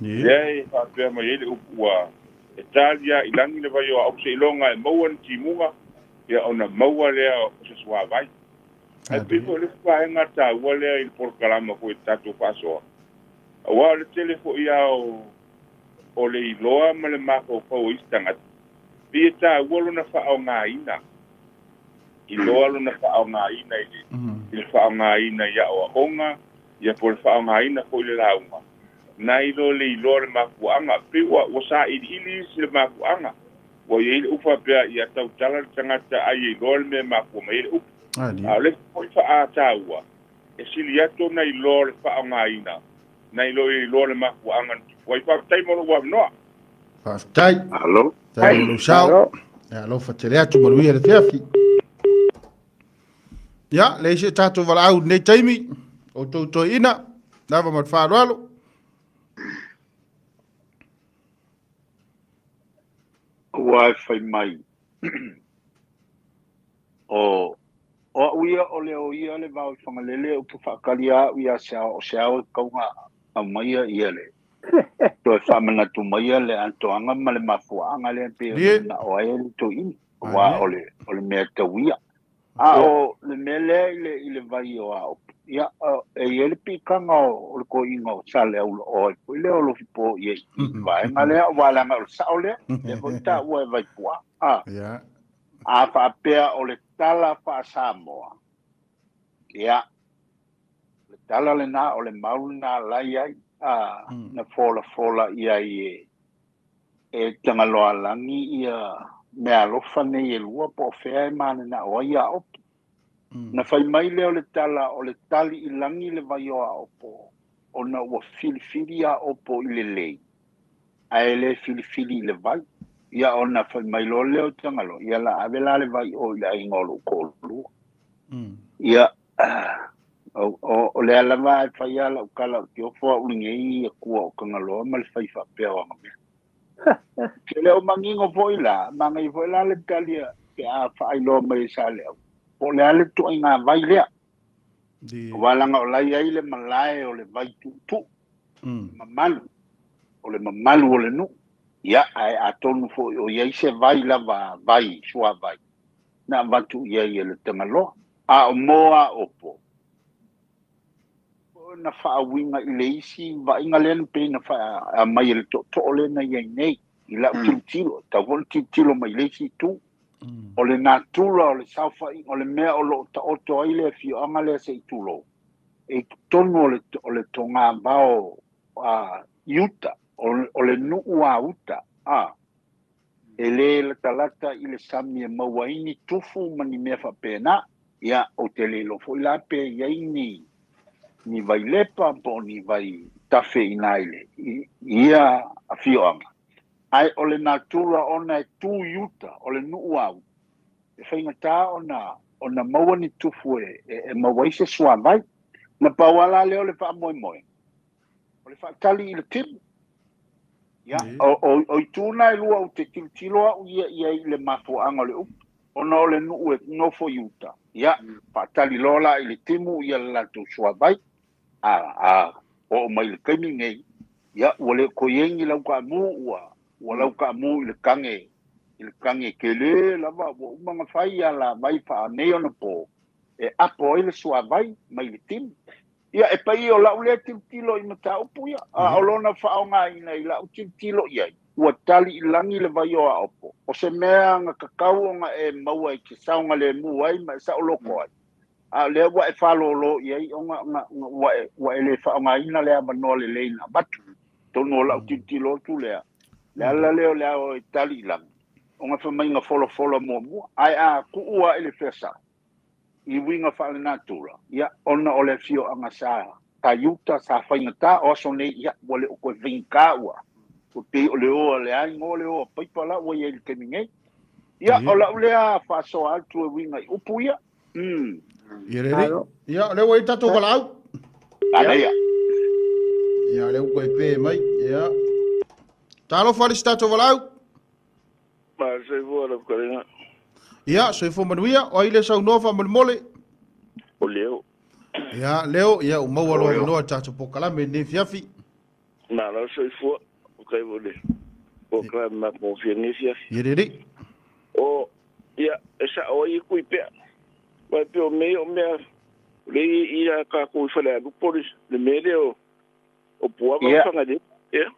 Lea e faapea mai ai le upu ua e tali lava i lagi le vai o Aopo seiloga e maua ni timuga, ia ona maua lea o se suavai. Ae pei foi o le isi vaega taua lea i le polokalama foi tatou faasoa. Aua o le tele foi lava o le iloa ma le mafaufau o isi tagata, pei e taua lona faaaogaina. Iloa lona faaaogaina i le faaaogaina i aoaoga, ia po o le faaaogaina foi i le lauga. Nai lo le iloa le mafuaaga, pei ua sailiili isi le mafuaaga. Ua i ai le upu faapea ia tautala le tagata ai e iloa le mea e mafua mai ai le upu. A o le isi foi faataua, e sili atu ona iloa le faaaogaina, nai lo e iloa le mafuaaga na tupu ai. Faafetai mo lou avanoa. Faafetai. Alo. Faafetai mo lou sao. Ia, alofa tele atu manuia le fiafi. Ia, le isi o tatou valaau i lenei taimi, o outou toeaina, lava ma le faaaloalo. Ua e fai mai o au ia o le o ia le vao i Fagalele ou te faatali au ia se ao o se ao e tauga aumaia ia le toe faamanatu maia le atoaga ma le mafuaaga lea pei ona o ai le toeaina aua o le mea tauia. A o le mea lea i le vai o Aopo, ia e i ai le pikaga o le toeaina o Saleaula o ai foi lea o Lofipo i ai i vaega lea aua leaga o le sao lea lea foi taua e Vaipua. A faapea o le tala faa-Samoa, ia le tala lena o le mau lena la i ai na folafola i ai e Tagaloalagi ia mea alofa nei e lua po o fea e mananao ai Aopo. Na fai mai lea o le tala o le tali i lagi le vai o Aopo ona ua filifili Aopo i le lei ae le filifili i le vai. Ia ona fai mai loa lea o Tagaloa, ia la ave la le vai o i le aiga o lou toalua. Ia O le alava e whai ala o kala o te ofo au lingei a kua o kangaloa ma le whai whapea o anga mea. Ke leo mangingo foi la, mangai foi la le talia pe a whaailoa mai sa le au. Po le ale tu ai ngā vai lea. Walanga o lai ai le malae o le vai tutu. Mamalu. O le mamalu o le nu. Ia, ai a tonu foi o iai se vai lava vai, sua vai. Na vatu ia ia le tangaloa. A o moa opo. Na whaawinga i le isi, vainga lena pe na wha mai le to to lena ia nei. I lau tilotilo, tau foi tilotilo mai le isi tu. O le natura o le saofaiga o le mea o loo taoto ai le afioaga lea se i tulou e totonu o le togavao a iuta o le nuu a uta a e lē latalata i le sami e maua ai ni tufu ma ni mea faapena ia o te le iloa foʻi la pe iai ni vailepa po o ni vai tafe ina i le ia afioaga ai o le natura ona e tu i uta o le nuu au e faigata ona maua ni tufu e maua ai se suavai na pau ala lea o le faamoemoe o le faatali i le timu ia o ituna e lua ou te tilotilo au ia ia i le mafuaaga o le upu ona o le nuu e nofo i uta ia faatali loa la i le timu ia le latou suavai a oo mai le taimi nei ia ua le koiegi lau kaamu ua lau kaamu i le kange kele lava ua uma na fai ia la vai faanei ona po e apo ai le suavai mai le timu ia e pai o lau lea tilotilo i mataupu ia a o lona faaaogaina i lau tilotilo i ai ua tali i lagi le vai o aopo o se mea na kakau ona e maua i te saoga lemu ai ma e saoloko ai a lea ua e faalōlō i ai ona ua e le faaaogaina le avanoa lelei na avatu tonu o lau tilotilo atu lea le ala lea o le ao e tali i lagi ona famaiga folafolamuamua ae a kuu a i le feasai i uiga faalenatura ia ona o le afioaga sa iuta sa faigata o aso nei ia ua le o koe faigata ua pei o le oa le aiga o le oa paipa la ua iai le taimi nei ia o lau lea faasoa atu e uiga i upu ia ia lelei ia o lea ua i tatou valaau anaia ia lea ua koe pe mai ia talofa le si tatou valaau ma soifua lau kalega ia soifua manuia o ai le saunoa faamolemole o leo ia leo ia o maua loa noa tatou pokalame nei fiafi na lau soifua o kai vole pokalame ma mo fia nei fiafi ia lelei o ia e sa o i kui pea vai pe o mea le ia ka ku fale alu poli le mele o pua ma fanga le ia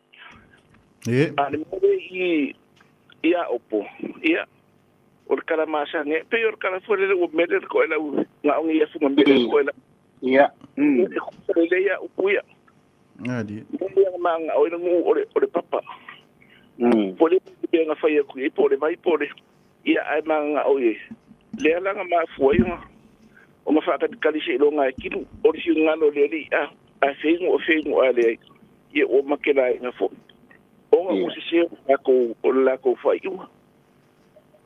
a le mele i ia opo ia o le kala masanga pe o le kala fole le o mele ko ela nga ongi ia funga mele ko ela ia le ia upuia adi ia manga o le ngu o le papa pole pe nga fai ku i pole vai pole ia ai manga o ye le ala nga ma fuai nga o ma fa ka kalisi lo nga kilu o le singa lo le li a feingo a le ia o makela nga fo o nga o se ko o la ko fai u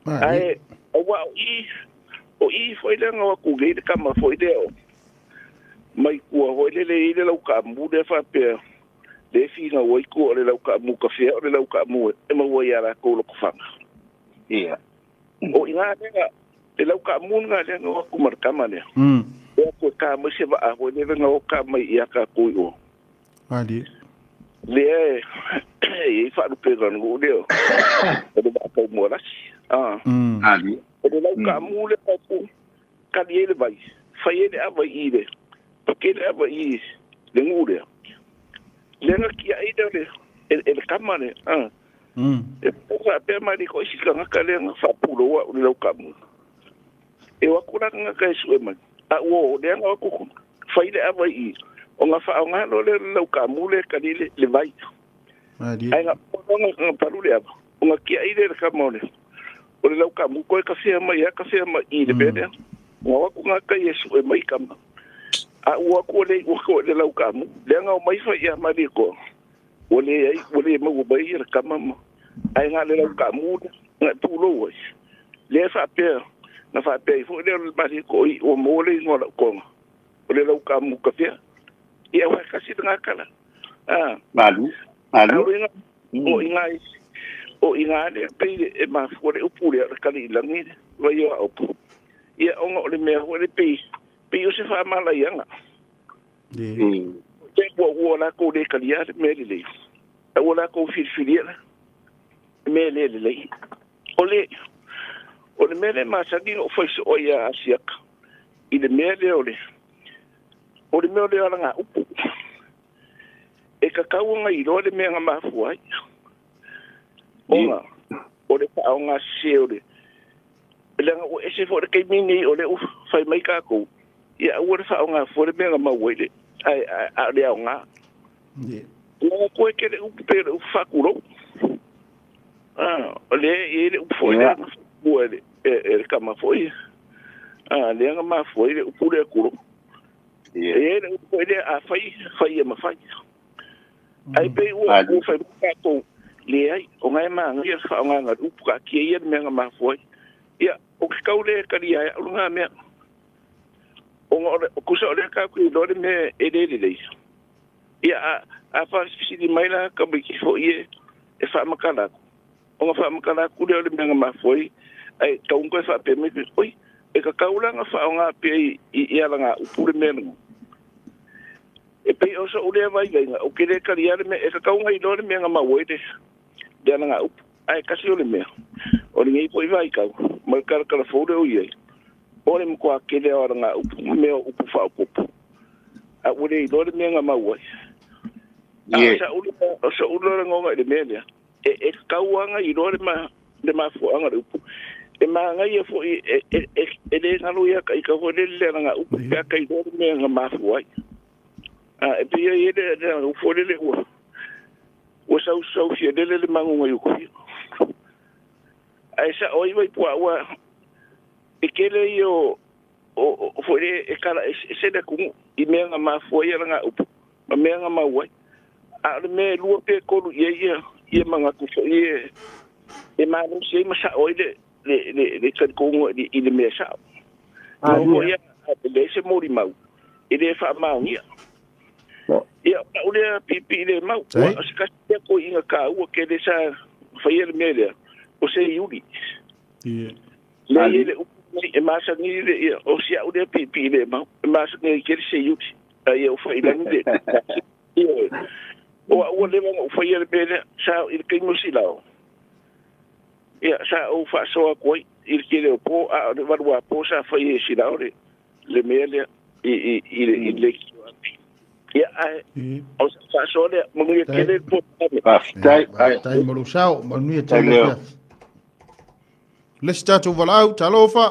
ai o wa i o i foi le nga ku ge le kama foi le o mai kua foi le le lau ka mu le fa pe le fi nga wai ku le lau ka mu ka fe o le lau ka mu e ma wai ala ko lo ko fanga ia o ina nga le lau ka mu nga le nga ku mar kama le o ko ka mo se va ho le nga o ka mai ia ka ku o ali le e fa lu pe ga ngo le o le ba ka mo la ali o le lau ka mu le ka ku ka le vai fai le a vai i le ke le a vai i le ngu le le nga ki ai le e kama le e po pe mai ko isi ka nga le nga fa pulo wa le lau ka mu e wa kura nga ka su e mai a o le nga ku fai le a vai i o nga fa nga lo le lau ka mu le ka le vai ali ai nga nga palu le o nga ki ai le kama le o le lau ka mu ko ka fia mai ka fia mai i le bele o ku nga ka yesu e mai kama a o ku le o ko le lau ka mu le nga o mai fa ia mai ko o le ai o le mo bai le kama mo ai nga le lau ka mu nga tu lo le fa pe na fa pe fo le mai ko i o mo le ngo la ko o le lau ka mu ka fia ia wa kasi nga kala a malu malu o inga o inga le pe e ma fu le upu le kali langi wa yo opu ia onga o le mea ho le pe pe o se fa mala ianga te ua la ko le kali ya me le ua la ko fili la me le le o le mele ma sagi o foi o ia asiaka i le mele o le mea o le ala upu e ka kauanga i loa le mea nga mafua ai ona o le paonga se o le langa o ese fo le kaimini o le u fai mai ka ko ia ua le faonga fo le mea nga maua le ai a le aonga o ko ke le upu pe le upu fakulo o le e le upu foi le ua le e kama foi a le nga mafua le upu le kulo e le upu le a fai fai e mafai ai pe ua u fai ka ko le ai o ngai ma ngai fa o ngai upu ka ki ia me nga mafua ia o ke kau le kali ai o nga mea o o kusa o le ka ku lo le me e le le ia a fa sisi mai la ka bi ki fo ie e fa makala o nga fa makala ku le o le me nga mafua ai ka un ko fa pe me oi e ka kaulanga fa o nga pe i ia nga upu le me e pe o so ule vai vai o ke le kali ale me e ka kaunga i lo le me nga maua le le nga upu ai kasi o le mea o le ngai po i vai kau ma kala kala fo le o ia o le mko ke le o nga upu me o upu fa upu a ule i lo le me nga maua ye o sa ule le ngonga le me le e kauanga i lo le ma fo anga le upu e ma ngai e fo e e le ngalo ia ka i ka fo le le nga upu ka kai lo le me nga mafua a e pe ia le le fo le le ua o sau sau fia le le mangunga i ko ai sa oi vai pua ua e kele i o fo le e kala e se le ku i me nga mafua ia nga upu ma me nga maua a le me lua pe kolu ia ia ia manga ku fo ia e ma no se ma sa oi le le le le kongo i le me sa a ia le se mori mau e le fa mau ia ia o le pipi le mau o se ka ko inga ka ua ke le sa fai le me le o se iuli ia le le e masa ni le ia o se o le pipi le mau e masa ni ke se iuli ai o fai le le ia o le o fai le me le sa il ke mo silao ia sa o fa so ko il ke le po a le valua po sa fai e silao le le me le i i le ia ai o sa so le mo ngi ke le po tai tai mo sao mo ngi te le le statu valau talofa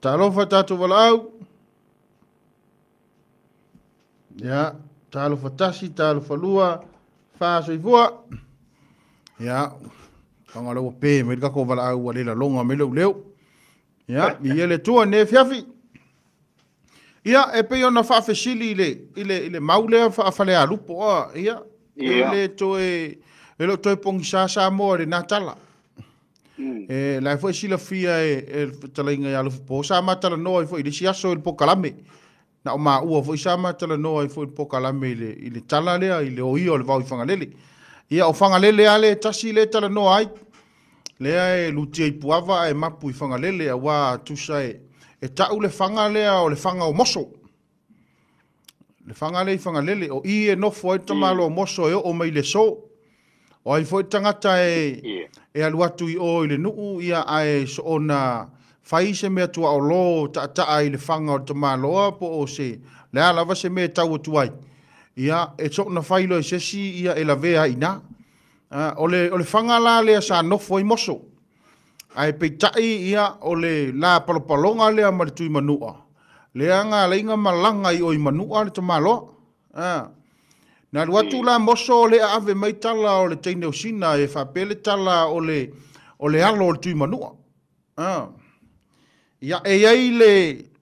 talofa tatu valau ia talofa tasi talofa lua fa soifua ia anga le pe me ka ko valau ale la longa me le leo ia mi ele tua ne fiafi ia e pe ona fa fesili ile ile maule fa fale alupo a ia ile toe ele toe pongi sa mo le natala e la foi sila fia e talainga ia lupo sa matala no foi ile siaso il pokalame na o ma ua foi sa matala no foi il pokalame ile ile tala lea ile o ia o le vau i Fagalele ia o Fagalele ale tasi le tala no ai lea e lutia i puava e mapu i Fagalele a wa tusa e tau le whanga lea o le whanga o moso. Le whanga lea i Fagalele o i e nofo ai tamalo o moso e o mai le so. O ai foi tangata e alu atu i o i le nuu ia ae so ona whai se mea tua o lo ta'ata'a i le whanga o tamaloa po o se le ala se mea tau atu ai. Ia e so ona whailo e sesi ia e lavea ina. O le whanga la lea sa nofo i moso. Ai peitai ia o le la palopalonga lea ma le tui manua. Lea ngā leinga malanga i o i manua le tamaloa. Nā luatu la moso o le ave mai tala o le teine o sina e whapele tala o le alo o le tui manua. Ia e ai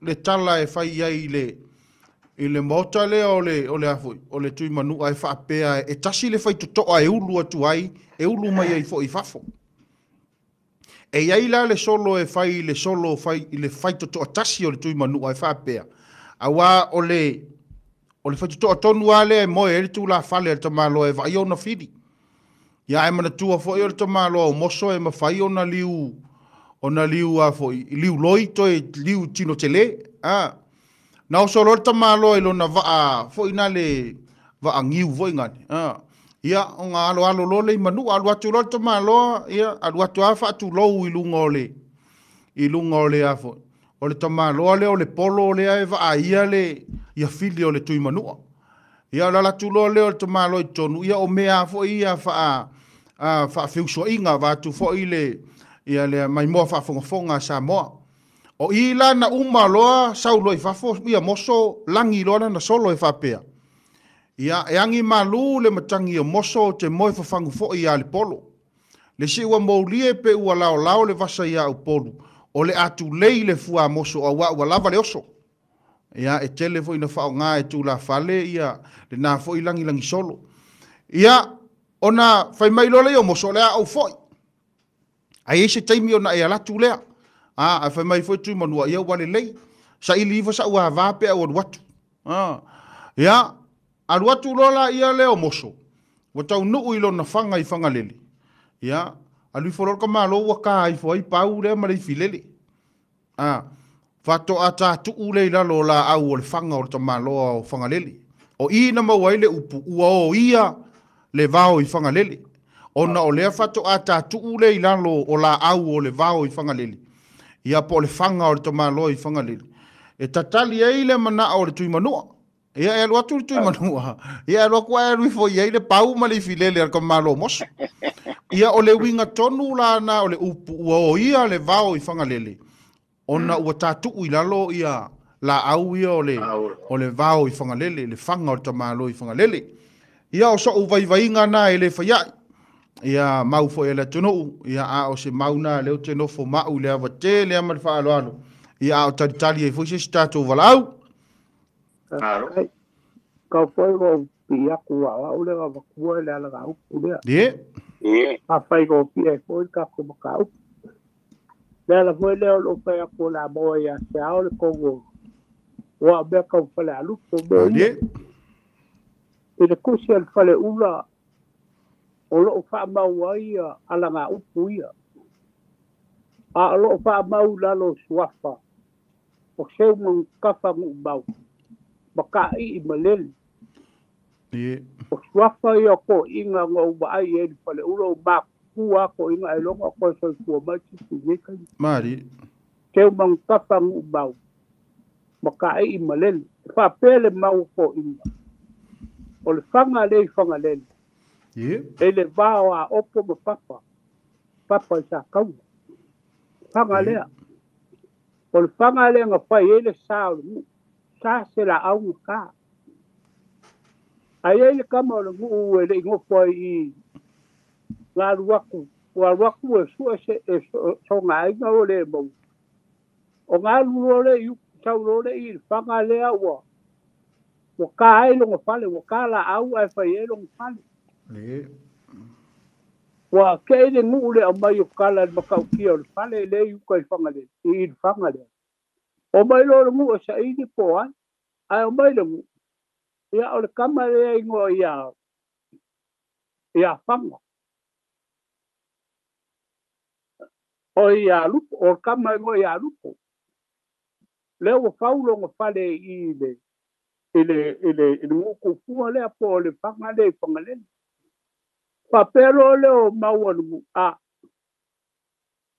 le tala e whai ai i le mota lea o le afoi, o le tui manua e whapea e tasi le whai totoa e ulu atu ai, e ulu mai ai fo i fafo. E iai la le solo e fai i le solo fai i le faitotoatasi o le Tuimanua e faapea, auā o le o le faitotoa tonu lava lea e moe ai le tulafale a le tamaloa e vaaia ona fili. Ia ae manatua foi o le tamaloa o moso e mafai ona liu ona liu a foi liu loi toe liu tino tele. A na oso loa le tamaloa i lona vaa foi na le vaa niu foi ngane. A ia ona aloalo loa lea i manua alu atu loa le tamaloa ia alu atu lava faatulou i luga o le i luga o le a foi o le tamaloa lea o le polo lea e vaaia le ia fili o le Tuimanua. Ia o le ala atu loa lea o le tamaloa i totonu ia o mea lava foi ia faa faafeusuaiga vaeatu foi le ia le maimoa faafogafoga a Samoa. O i la na uma loa sau loa i fafo ia moso lagi loa lana solo e faapea, Ia, e agi malu le matagi o moso ou te moe fafagu foi iā Lepolo. Le siʻu a moulie pe ua laolao le vasa iā Upolu, o le a tulei le fua moso auā ua lava le oso. Ia, e tele foi ina faaaoga e tulafale ia lenā foi lagilagi solo. Ia, ona fai mai loa lea o moso, o le a ou foi. Ae i ai se taimi ona e alu atu lea. A, ae fai mai foi Tuimanua, ia ua lelei, saili ifo sa'u avā pe a ou alu atu. A, ia, alu atu loa laia lea o moso, ua taunuu i lona faga i Fagalele. Ia, alu ifo loa le tamaloa ua ka ifo ai pau lea ma le ifilele. A, faatoa tatuu lea i lalo o laau o le faga o le tamaloa o Fagalele. O i na maua ai le upu ua oia le vao i Fagalele, ona o lea faatoa tatuu lea i lalo o laau o le vao i Fagalele, ia po o le faga o le tamaloa i Fagalele, e tatali ai le manao o le Tuimanua. Ia e alu atu le Tuimanua, ia e alu atu ae alu ifo i ai le pau ma le ifilele a le tamaloa o Moso. Ia o le uiga tonu la na o le upu ua oia le vao i Fagalele, ona ua tatuu i lalo ia laau ia o le o le vao i Fagalele, le faga o le tamaloa i Fagalele. Ia o so'u vaivaiga na e le fai a'i, ia mau foi a le atunuu, ia a o se mau na lea ou te nofo ma'u i le ava tele lava ma le faaaloalo, ia a o talitali ai foi se isi tatou valaau. Malo. Kau foi ua ou pii aku a o au lea avatua i le alagaupu lea. Ie. Afai ua pii ai foi le tatou mataupu. Le ala foi lea o lou fai atu o le a maua ia te ao le tou o o au mea tau Falealupo mea ia. I le tusi a le Faleula o lo o faamau ai alagaupu ia. A o lo o faamau i lalo o suafa o Seumanutafa Nuumau ma Kaii Malele. O suafa ia o toeaiina na ou vaai i ai i le Faleula o matutua lava toeaiina ailoga o toe soifua mai se isi i lenei taimi. Malie. Seumanutafa Nuumau ma Kaii Malele. E faapea le mau o toeaiina, o le faga lea i Fagalele, e le va o Aopo ma Papa, Papa i Sataua. Faga lea. O le faga lea na fai ai le sa o le nuu, sa se laau na ta. Ae i ai le tama o le nuu e le i nofo ai i i, na alu atu, ua alu atu e sue se, e sona aiga ua le maua. Ona alu loa lea i uta, sau loa lea i le faga lea ua, ua ta ai lona fale, ua ta laau ae fai ai lona fale. Ua kei le nuu le aumai o tala i le matautia o le fale lea i uta i Fagalele, i i le faga lea. Omai loa le nuu e saili po o ai, ae omai le nuu, ia o le tama lea e igoa ia, ia Faga. O ia Lupo, o le tama e igoa ia Lupo. Lea ua fau lona fale i i le, i le, i le, i le nuu tufua lea po o le faga lea i Fagalele. Faapea loa lea o mau a le nuu, a,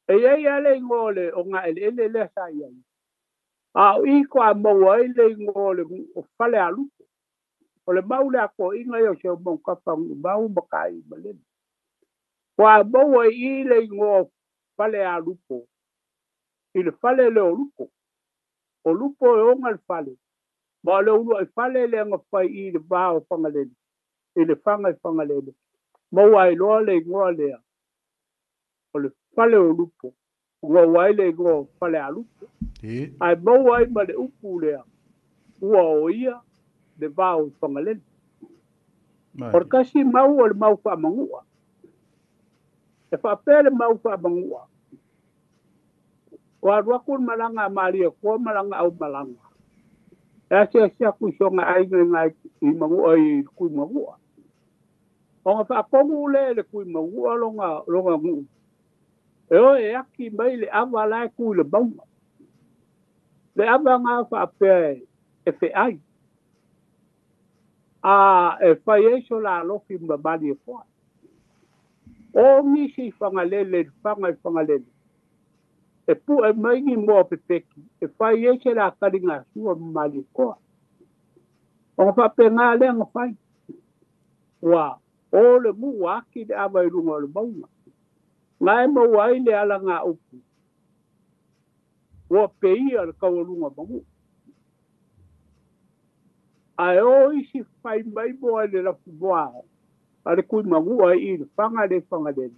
e i ai lava le igoa o le ogaeleele lea sa i ai, a o i faatoa maua ai le igoa o le nuu o Falealupo. O le mau lea a toeaiina ia o Seumanutafa Nuumau ma Taaimalele. Faatoa maua i i le igoa o Falealupo i le fale lea o Lupo. O Lupo e ona le fale, ma o le uluai fale lea na fai i le va o Fagalele, i le faga i Fagalele, maua ai loa le igoa lea o le fale o Lupo, maua ai le igoa o Falealupo. Ae maua ai ma le upu lea, ua o ia le va o Fagalele. O le tasi mau o le mau faamanua. E faapea le mau faamanua, Ua alu aku le malaga a Malietoa ma lana aumalaga e asiasi aku i si ona aiga i Manu'a i Tuimanu'a. Ona faatonu lea e le Tuimanu'a lona lona nu'u e oe e aki mai le ava la e tu i le mauga. Le ava gā faapea e fe'ai a e fai ai so la alofi ma Malietoa. O nisi i Fagalele i le faga i Fagalele e pu'e mai ni moa pepeki e fai ai se la taligasua ma Malietoa. Ona faapegā lea na fai. Ua o le nu'u aki le ava i luga o le mauga. Ga e maua ai le alagāupu ua peia le taualuga manu'u. Ae o isi fai mai moa i le lafumoā a le Tuimanu'a i le faga le Fagalele.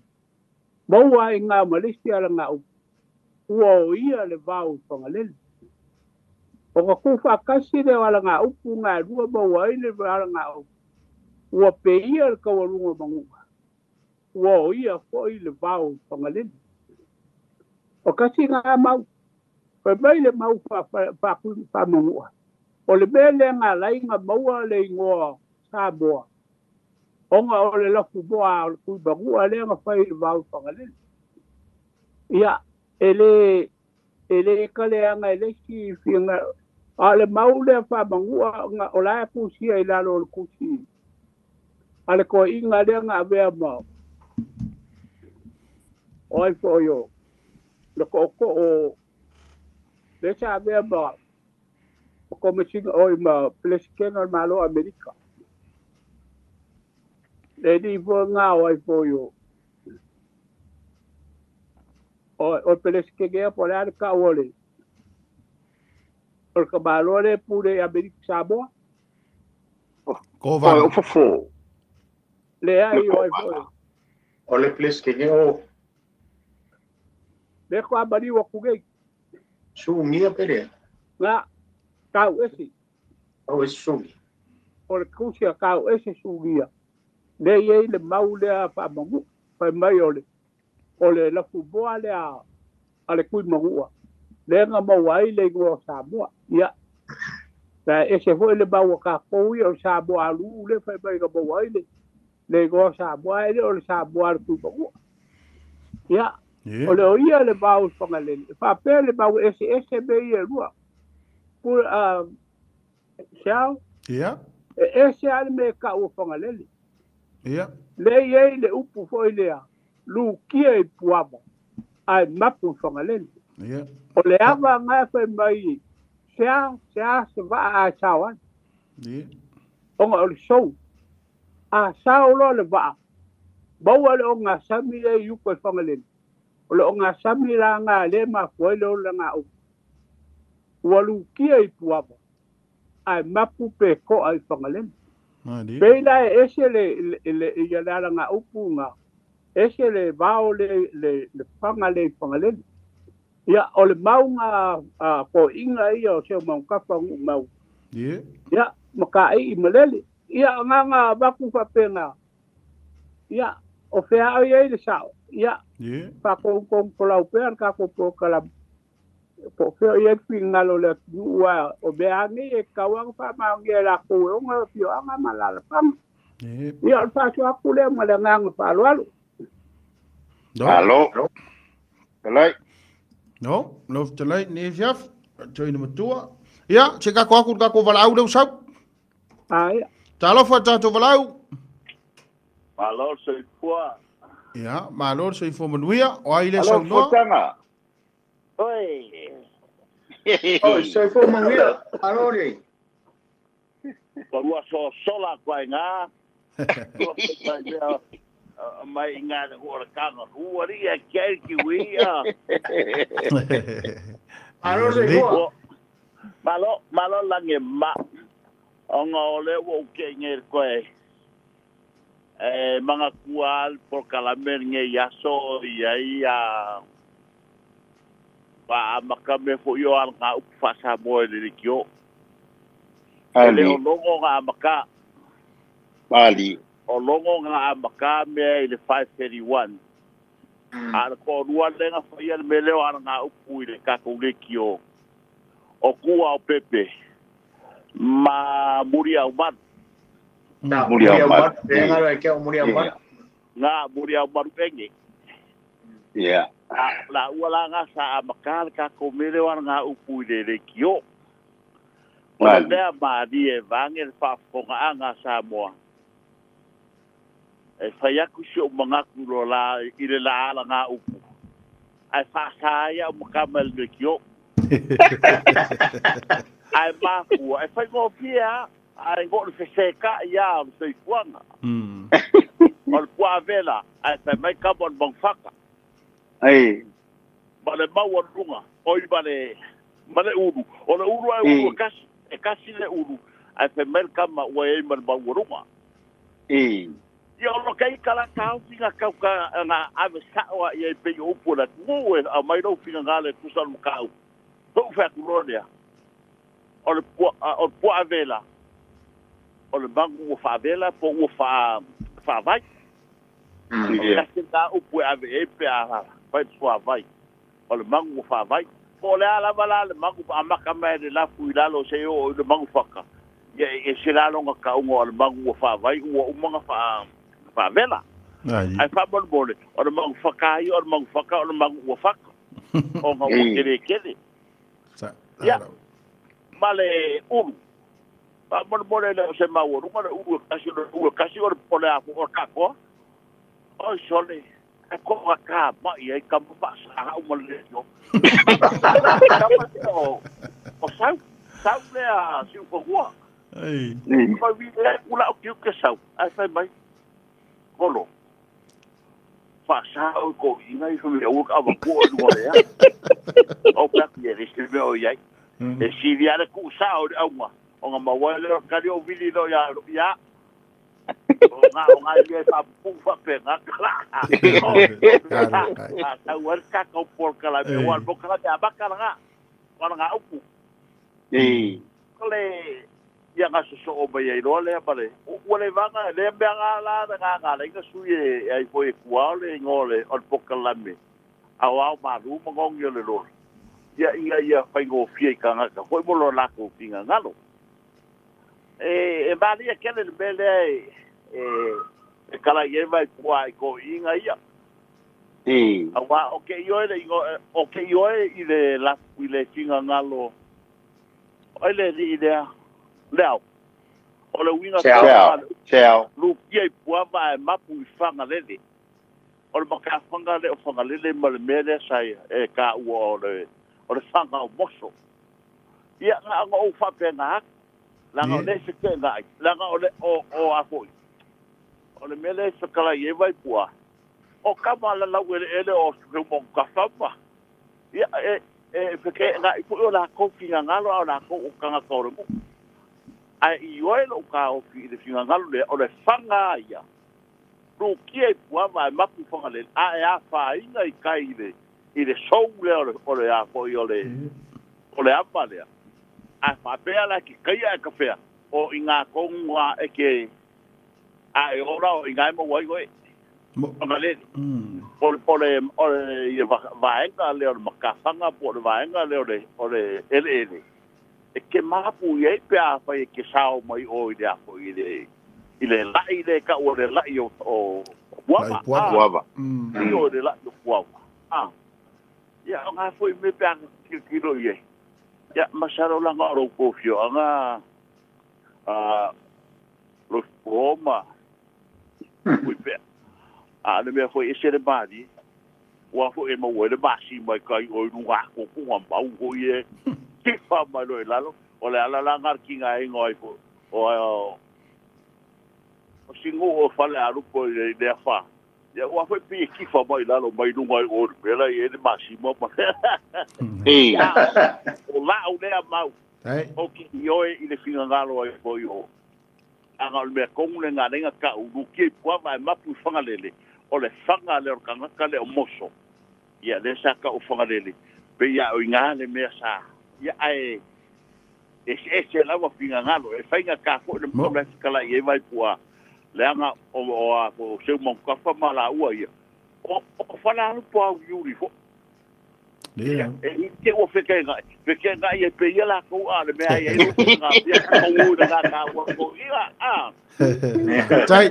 Maua ai gā ma le isi alagāupu ua o ia le vao i Fagalele. O ka tuufaatasi lea o alagāupu ga e lua maua ai le alagāupu ua peia le taualuga manu'a ua o ia fo'i le vao i Fagalele. O kasi gā mau fai mai le mau faamanu'a o le mea lea galai ga maua le igoa Samoa ona o le lafumoā o le Tuimanu'a lea na fai i le vao i Fagalele. Ia e lē kaleaga e le isi fiaga a o le mau lea faamanu'a o la e pusia i lalo o le tusi a le toe'iga lea na avea ma o ai fo'i o le to'oto'o le sa avea ma o komesina oi ma peresetene o le Malo o Amerika. Le alii foi gā o ai foi o o peresetene ea po o le a le ta'u o le o le tamāloa lea pule i Amerika Samoa. Kovana. O fofo. Leai o ai foi. O le peresetene o. Lea faatoa maliu atu nei. Sugia pe lea. Ga tau ese. Tau ese sugia. O le tusi a tau ese sugia. Lea i ai le mau lea faamanu'u fai mai o le o le lafumoā lea a le Tuimanu'a lea na maua ai le igoa o Samoa. Ia la e ese foi le mau a tatou ia o le Samoa aluu lea fai mai na maua ai le le igoa o Samoa e le o le Samoa a le Tuimanu'a. Ia o le o ia le vao i Fagalele e faapea le mau eseese mea ia e lua. Seao. Ia. E ese lava le mea e ta'u o Fagalele. Ia. Lea i ai le upu foi lea lukia i Puava ae mapu i Fagalele. Ia. O le ava ga e fai mai sea sea se va'a ae sao ai. Ia. Ona o le sou. A sao loa le va'a maua le ogasami lea i uka i Fagalele. O le ogasami la ga lea e mafua ai le olagāupu ua lukia i Puava ae mapu pe ko'a i Fagalele. Pei la e ese le le ia le alagāupu ga ese le vao le le le faga le i Fagalele. Ia o le mauga a toe'iga ia o se o maugafa nu'u mau. Ia. Ia ma ka'i'i malele. Ia agaga avatu faapega. Ia o fea'o i ai le sa'o. Ia faatoutonu folau pea le tatou polokalame po o fea o i ai le finagalo o le atunu'u ae o mea a nei e tatau lava ona faamaonia e lakou e ona afioaga ma alaalafaga. Ia o le faasoa atu lea ma le agaga faaaloalo. Malo. Talai. No, lau fetalai lenei afiafi, toeaina matua. Ia, se tatou aku i le tatou valaau lea ua sau. Aia. Talofa i le tatou valaau. Malo le soifua. Ia, malo le soifua manuia. O ai lea Alo saunoa? fotaga. Oi. Oi, soifua manuia. Malo le. Ua sosola atu ai gā. Ua fai mea mai i ngā o le kangaroo alii e kia i le kiwi a. Malo soifua. Malo, malo lagi e ma. Ona o lea ua ou kei nei le koe e manatua le polokalame lenei aso i ai a faamata mea foi o alagaupu faa-Samoa i le leitio. E le o logo na amata. Ali. O logo na amata mea i le 531. A le toalua lea na faia le mea lea o alagaupu i le tatou leitio o kua o pepe ma Muliaumalu. Muliaumalu. Nga Muliaumalu enge. Yeah. La ua la nga sa amaka le tatou mea lea o alagaupu i le leitio. O le mea malie e vaage le faafofogaaga a Samoa. E fai atu si ou manatu lo la i le la alagaupu. Ae faasā ai au ma kama i le leitio. Ae mafua, e faigofie lava, ae oo le feseka'i lava o le soifuaga. O le puaavela, ae fai mai kama o le magufaka. Ma le maualuga, oi ma le ma le ulu. O le ulu ae ulu e kasi, e kasi le ulu, ae fai mai le kama ua i ai ma le maualuga. Ia o lo kai la taofiga tau ka na ave sa'o a i ai pei o upu o le atunuu e aumai lou finagalo e tusa o le mataupu. So'u fai atu loa lea, o le pua o le puaavela, o le magu ua faavela po ua faavai. O le kasi lena upu e ave i ai pe a fai le suavai. O le magu ua faavai. Po o le a lava la le magu amata mai le lafu i lalo seia oo i le magu faka. Ia e ese la lona tauga o le magu ua faavai ua uma ona faavela. Ae faamolemole, o le magu faka ia o le magu faka o le magu ua faka. Ona ua keletele. Ia, ma le ulu. Faamolemole le o se maualuga le ulu e kasi o le ulu e kasi o le o le a o le takoa. Oi sole, e koga ka mai ai ka mafaasā au ma le leitio. Kama o o sau, sau lea siufanua. Fai vili ai kula o kiu ke sau. Ae fai mai, kolo. Faasā oi ko inga i fai mai ka avakua o luga lea. O pea ki e le mea o i ai. E sili ale ku sa o le auga. O ngā maua le o kari o vili lo ia ia. O ngā i e whapupu whape ngā kala. O tau ari kakau por kala me o al kala me amaka ngā. O ngā upu. Kale ia ngā soso o mai ai loa lea pale. Ua le vanga le mea ngā la ngā ngā le inga sui e ai foi e kua o le ingo le o le pokalame. Au au malu mangongi o le lola. Ia ia ia whaingofia i kangaka. Hoi mo lo lako kinga ngalo. E malia kele le mea lea e kala i e vai pua i ko inga ia. Aua o ke ioe le ingo o ke ioe i le lafu i le kinga ngalo. O le li lea. Leo. O le uiga Seao. Lukia i pua va e mapu i whangalele. O le makawhanga le o whangalele ma le mea lea sai e ka ua o le whanga o moso. Ia ngā anga o whape ngā hak. Langa o le se ke ngā ai. Langa o le o a foi. O le mea lea whakala i e vai pua. O kama la lau ele ele o suke mo ka whama. Ia e whake ngā i pui o la kou ki ngā ngalo au la kou o kanga kaore mu. Ai i oe lo ka ofi i le whinga ngalo le o le whanga ia. Rukia i pua va e mapu whanga le. A e a whainga i kai i le sou le o le a foi o le ama lea. A whapea la ki kaia e kawhea. O i ngā konga e ke a e ora o i ngā ema wai oe. Whanga le. O le i vaenga le o le makawhanga po o le vaenga le o le ele ele. E ke mapu i ei pe a whai e ke sao mai o i le apo i le lai le ka o le lai o puava. Puava. I o le lai o puava. Ia o ngā fui me pe a kilo i ei. Ia masaro langa o rau kōwhio anga lo poma ui pea. A le mea foi e se le mari ua foi e maua e le masi mai kai o i runga kōkunga mau hoi e tifa mai lo e lalo. O le ala la ngar ki ngā ingo ai po. O singu o whale arupo i le awha. Ia ua foi pi e kifa mai lalo mai runga i o pela i e le masi mo ma. O lau lea mau. O ki ioe i le whingangalo ai po i o. Anga o le mea kongu le ngā renga ka urukia i puava e mapu i whangalele. O le whanga le o kangaka le o moso. Ia le sa ka o whangalele. Pe ia o i ngā le mea sa. Ia ae ese lawa whingangalo. E whainga ka fo le mō kala i e vai pua. Le anga o seu mongkafa ma la ua ia. O whana po au yuri fo. E te o whekenga e pe ia la kou a le mea ia i ngā pia kou na ngā kā ua ko ia a. Tai,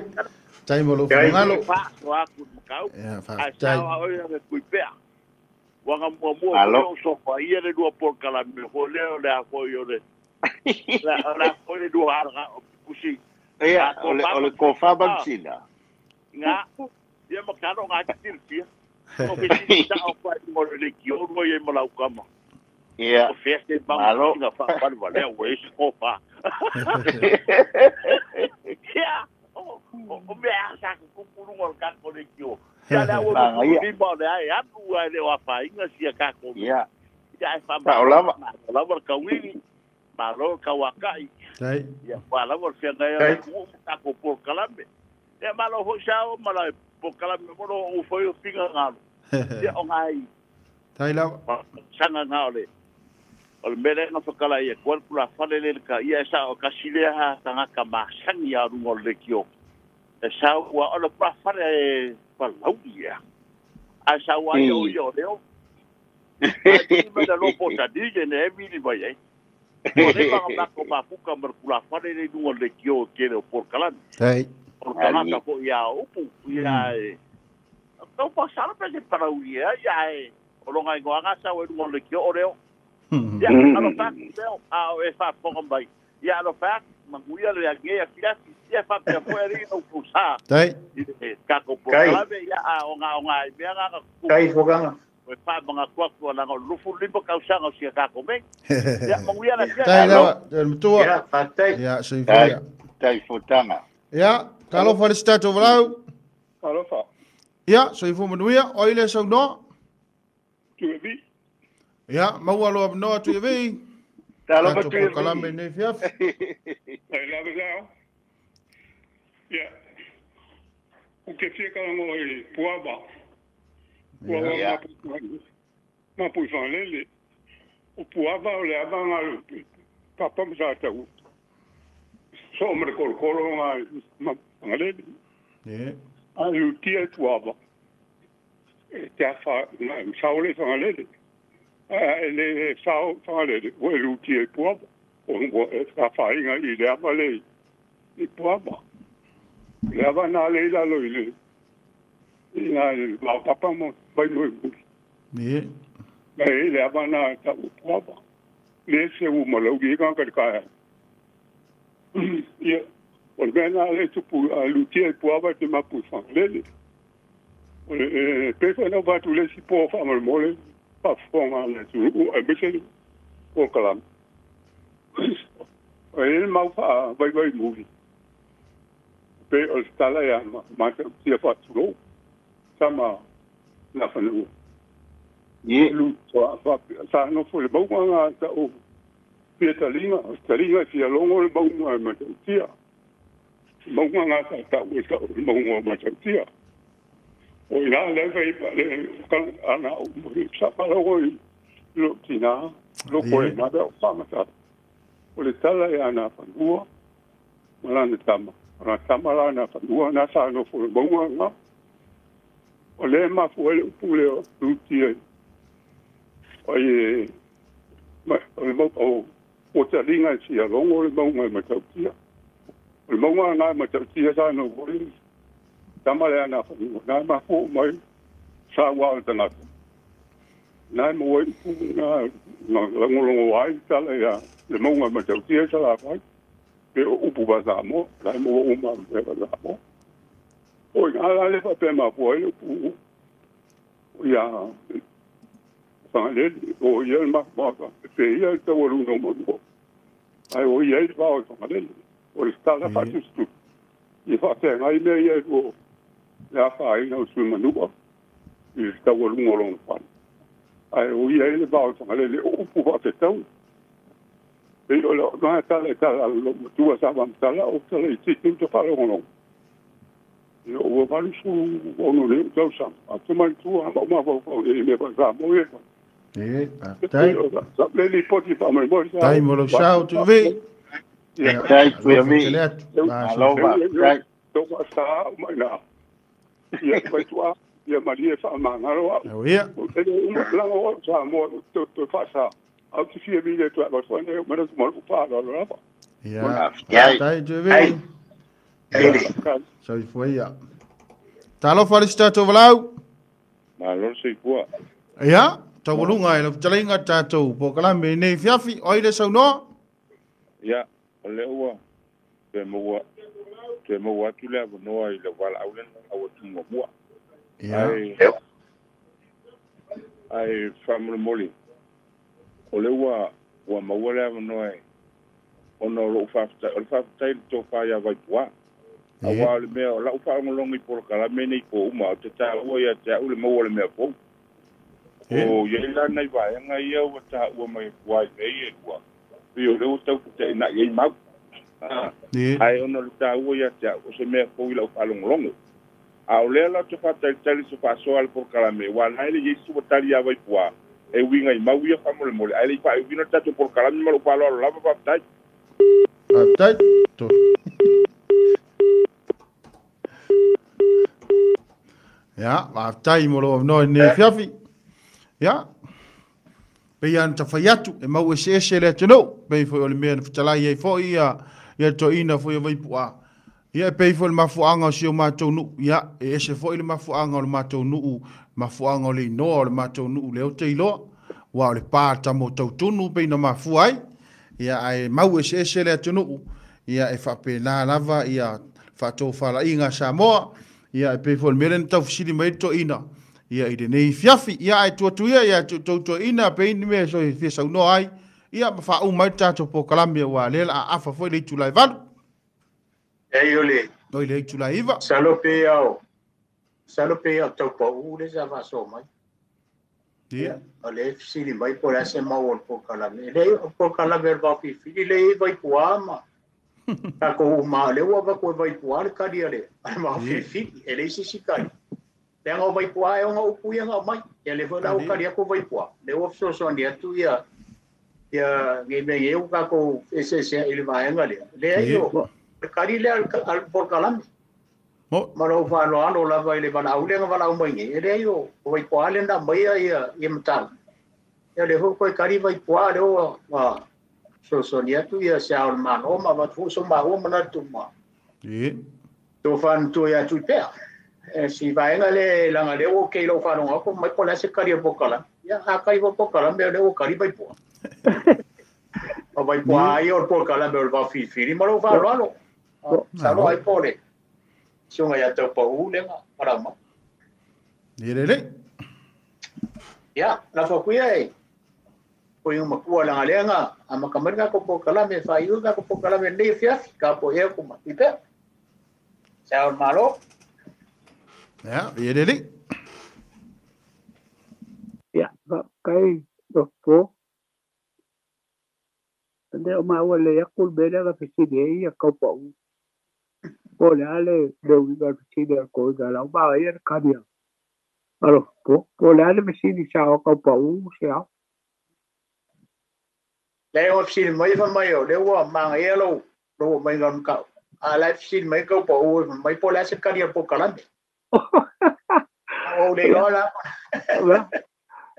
tai mo lo fungalo. Fa so aku makau. A sao a oia me kui pea. Wanga mua mua o sofa ia le lua porkala me ho leo le a koi o le. La koi le lua araga o kusi. Ia, o le kofa bansina. Ngā, ia makano ngā tirtia. O ke sini ta o pai mo le ki o mo ye mo lau kama. Ia. O feste ba nga fa fa va le o es ko fa. Ia. O me a sa ku ku ngo ka ko le ki o. Ia la o ni mo le ai atu ai le wa fa inga sia ka ko. Ia. Ia fa ma. Lava. Lava ka wini. Ma lo ka wa kai. Tai. Ia fa lava fia ngai ku ta ko por kalame. Ia ma lo ho sa o ma la po kala me moro o foi o pinga ngalo. Ia o ngai. Tai lava. Sanga ngao le. O le mele nga whakala ia kuan kula whale le ka ia e sa o kasilea ha tangaka masangi a runga o le kio. E sa ua o le kula whale e palauli ia. A sa ua ia o ia o leo. A tini mena lopo sa nije ne e mili mai ai. O le mga mako mapuka mar kula whale le runga o le kio kere o porkalani. Tai. O tangata ko ia upu ia e tau pasara pe se parauri ia e o longa ingoa ngā sa o e runga le kio o reo. Ia alo whaku reo a o e whaponga mai. Ia alo whaku manguia le angea filasi ia whapea foe ri no pusa. Tai. Kako porkalame ia a o ngā o ngā i mea ngā kuku. Kai fokanga. O e wha mga kuaku ana ngā lufu limba kausanga o sia kako me. Ia manguia la fia. Tai lawa, te matua. Ia, whatai. Ia, soifua. Tai fotanga. Ia. Talofa le sitato valau. Talofa. Ia, soifua manuia, o ile sau noa. Tuevi. Ia, maua loa noa tuevi. Talofa tuevi. Tato kalame nei fiafi. Ai lava lao. Ia. O ke fia kalango i puava. Puava mapu i whanlele. O puava o le ava ngā papa msa tau. So o mere kolokolo ngā whangalele. A lutia e puava. E te awha msaole whangalele. A le sao whangalele. O e lutia e puava. O e awha inga i le ava le i puava. Le ava nā le lalo i le. I ngā lau papa mo bai mo i muli. E le ava nā ta u puava. Le se u malaugi i ngā kaya. Ia, o le mea nā le tupu a lutia i puava te mapu whangalele. O le pefa nau whatu le si pō whamalmole, whafonga le tunu, e mese pō kalama. O e mau wha vai vai muri. Pe o le tala ia mata tia whaturo, sama na whanua. Lu sa nofo le maunga ngā ta o Pia talinga, talinga fia longo le maunga e matautia. Maunga ngā ta tau e tau le maunga e matautia. O ina le vai pa le ana o muri sa palogo i lo tina, lo koe mada o whamata. O le tala e ana whanua, malana tama. Ana tama la ana whanua, nā sa nofo le maunga ngā. O le mafu ele upu leo lutia. O i o le mau o talinga i sia longo le maunga e matautia. O le maunga ngā matautia sa no kore. Tama le ana whanua. Nā mafu mai sa wā o tangata. Nā mo e upu nā langolongo ai tala ia le maunga matautia sa la whai. Pe o upu wa sa mo. Nā mo o uma pe wa sa mo. O i ngā la le whape mafu ai le upu. Ia whangalele, o ia le makamaka, pe ia le taualuna o manua. Ai o ia le vao i whangalele, o le tala whatustu. I whaatengai mea ia o le awhaina o sui manua, i le taualunga o lona whana. Ai o ia le vao i whangalele, o upu whafetau. Pe o le ngā tala e tala lo matua sa wamtala, o tala i titu te whalongolongo. O ua valusu ono le o tausanga. A te maitua, o mawau e me wha mo e. Tai. Tai mo lo sao tu vi. Tai tu vi. Alofa. Tai. Toma sa mai na. Ia pai tua Ia malie faamagalo a'u. Ia. E uma laga o a'u Samoa toe fa'asā au te fia vili atu a'u atu ai manatu ma lo'u fa'aloalo lava. Ia. Tai tuivili. Soifua ia. Talofa le si tatou valau. Malo le soifua. Ia, taualuga e lau fetalaiga tatou polokalame i nei fiafi. O ai le saunoa? Ia, o lea ua toe maua toe maua atu le avanoa i le valaau lena au atu muamua. Ia. Ae faamolemole, o lea ua ua maua le avanoa e ona o lou faafetai, o le faafetai i le tofa ia Vaipuā. Auā o le mea o lau faalogologo i polokalame nei po uma, ou te taua ia te au le maua o le mea fou. O i ai la nai vaega ia ua taua mai puā i mea ia e lua, pei o lea ua tau feteenai ai mau. Ae ona o le taua ia te au, o se mea fou i lau faalogologo. A o lea la ou te faatalitali i se faasoa a le polokalame, aua la e le i ai se suatali ia Vaipuā e uiga i mau ia faamolemole, ae le i faaiuina le tatou polokalame ma lou faaaloalo lava. Faafetai. Faafetai. Ia, faafetai mo lou avanoa i lenei afiafi. Ia, pei lava ona tafai atu, e mau eseese le atunuu, pei foi o le mea na fetalai ai foi ia le toeaina foi o Vaipu'a. Ia, e pei foi o le mafuaaga o si o matou nuu, ia, e ese foi le mafuaaga o le matou nuu, mafuaaga o le inoa o le matou nuu lea ou te iloa, aua o le pa tama o Tautunu pei na mafua ai. Ia, ae mau eseese le atunuu, ia, e faapena lava ia faatofalaiga a Samoa. Ia, e pei foi o le mea lea na tau fesili mai ai le toeaina, ia, i lenei fiafi. Ia, ae tuu atu ia ia te outou toeaina, pei ni mea e fia saunoa ai, ia, ma faauma ai le tatou polokalame, aua o lea o le a afa foi le itula e 8. Leai o le. Oi le itula e 9. Masalo pe ao, masalo pe ao tau pau le sa faasoa mai. Ia. O le fesili mai po o le a se mau o le polokalame. E leai o le polokalame o le vaofilifili lea e i ai Vaipuā ma tatou uma, lea ua avatu e Vaipuā le kali a le vaofilifili, e leai se isi kali. Leaga o Vaipuā e ona upu ia na aumai. Ia lea foi la ua kali atu Vaipuā, lea ua fesoasoani atu ia ia nei mea nei ua tatou feeseeseai i le vaega lea. Leai o le kali lea a le polokalame. Ma lou faaaloalo lava i le valaau lea na valaau mai nei, e leai o Vaipuā lea na aumaia ia mataupu. Ia lea foi ua toe kali Vaipuā lea ua fesoasoani atu ia se ao o le Malo ma avatu foi so maua manatu ma tofa ia Tuipea. E si vaega le leaga lea ua okay i lou faalogo atu mai po o le a se kali o le polokalame. Ia a kali foi le polokalame o lea ua kali Vaipuā. O Vaipuā ia o le polokalame o le vaofilifili ma lou faaaloalo. Masalo ai po o le susuga ia Taupau lea na valaau mai. Ia lelei. Ia, lafo atu ia e ko i matua leaga lea na amata mai le tatou polokalame e faaiu le tatou polokalame lenei afiafi, tapuai atu ma Tuipea. Se ao o le Malo. Ia, ia lelei. Ia, faafetai Dofo. Lea o maua lelei atu le mea lea na fesili ai ia Taupau. Po o le a le uiga o le fesili a le toeaina la ua manaia le kali a Lofo. Po o le a le fesili sa o Taupau se ao. Lea ua fesili mai fai mai o lea ua manaia lou aumaiga o le mataupu. A o la e fesili mai Taupau fai mai po o le a se kali a le polokalame. Ua ou le iloa la.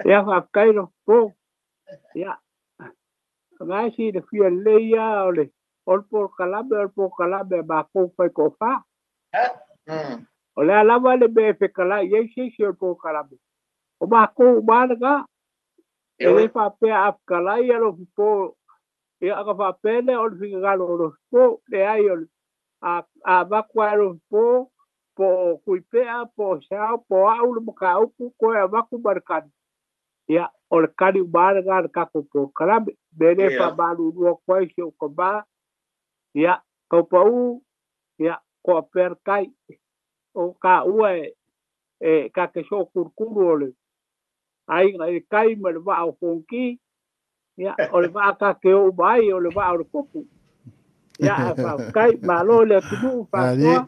Ia faafetai Lofo. Ia, na e silafia lelei lava o le polokalame o le polokalame a matou faitoafa. O le a lava le mea e fetalai ai se isi o le polokalame, o matou uma lava lena. E le faapea a fetalai ia Lofo, ia ona faapea lea o le finagalo o Lofo, leai o le a avatu lava e Lofo po o Tuipea, po o Seao, po o au le mataupu, toe avatu ma le kali. Ia, o le kali uma lava lena a le tatou polokalame. Mea lea e faamalulu atu ai si ou tama, ia, Taupau, ia, toapea le tai. O taua e ta te sootulutulu o le aiga i le tai ma le vaa o Fonoti, ia, o le vaa ta te o uma ai, o le vaa o le tupu. Ia, ae faafetai, malo le atunuu faasoa,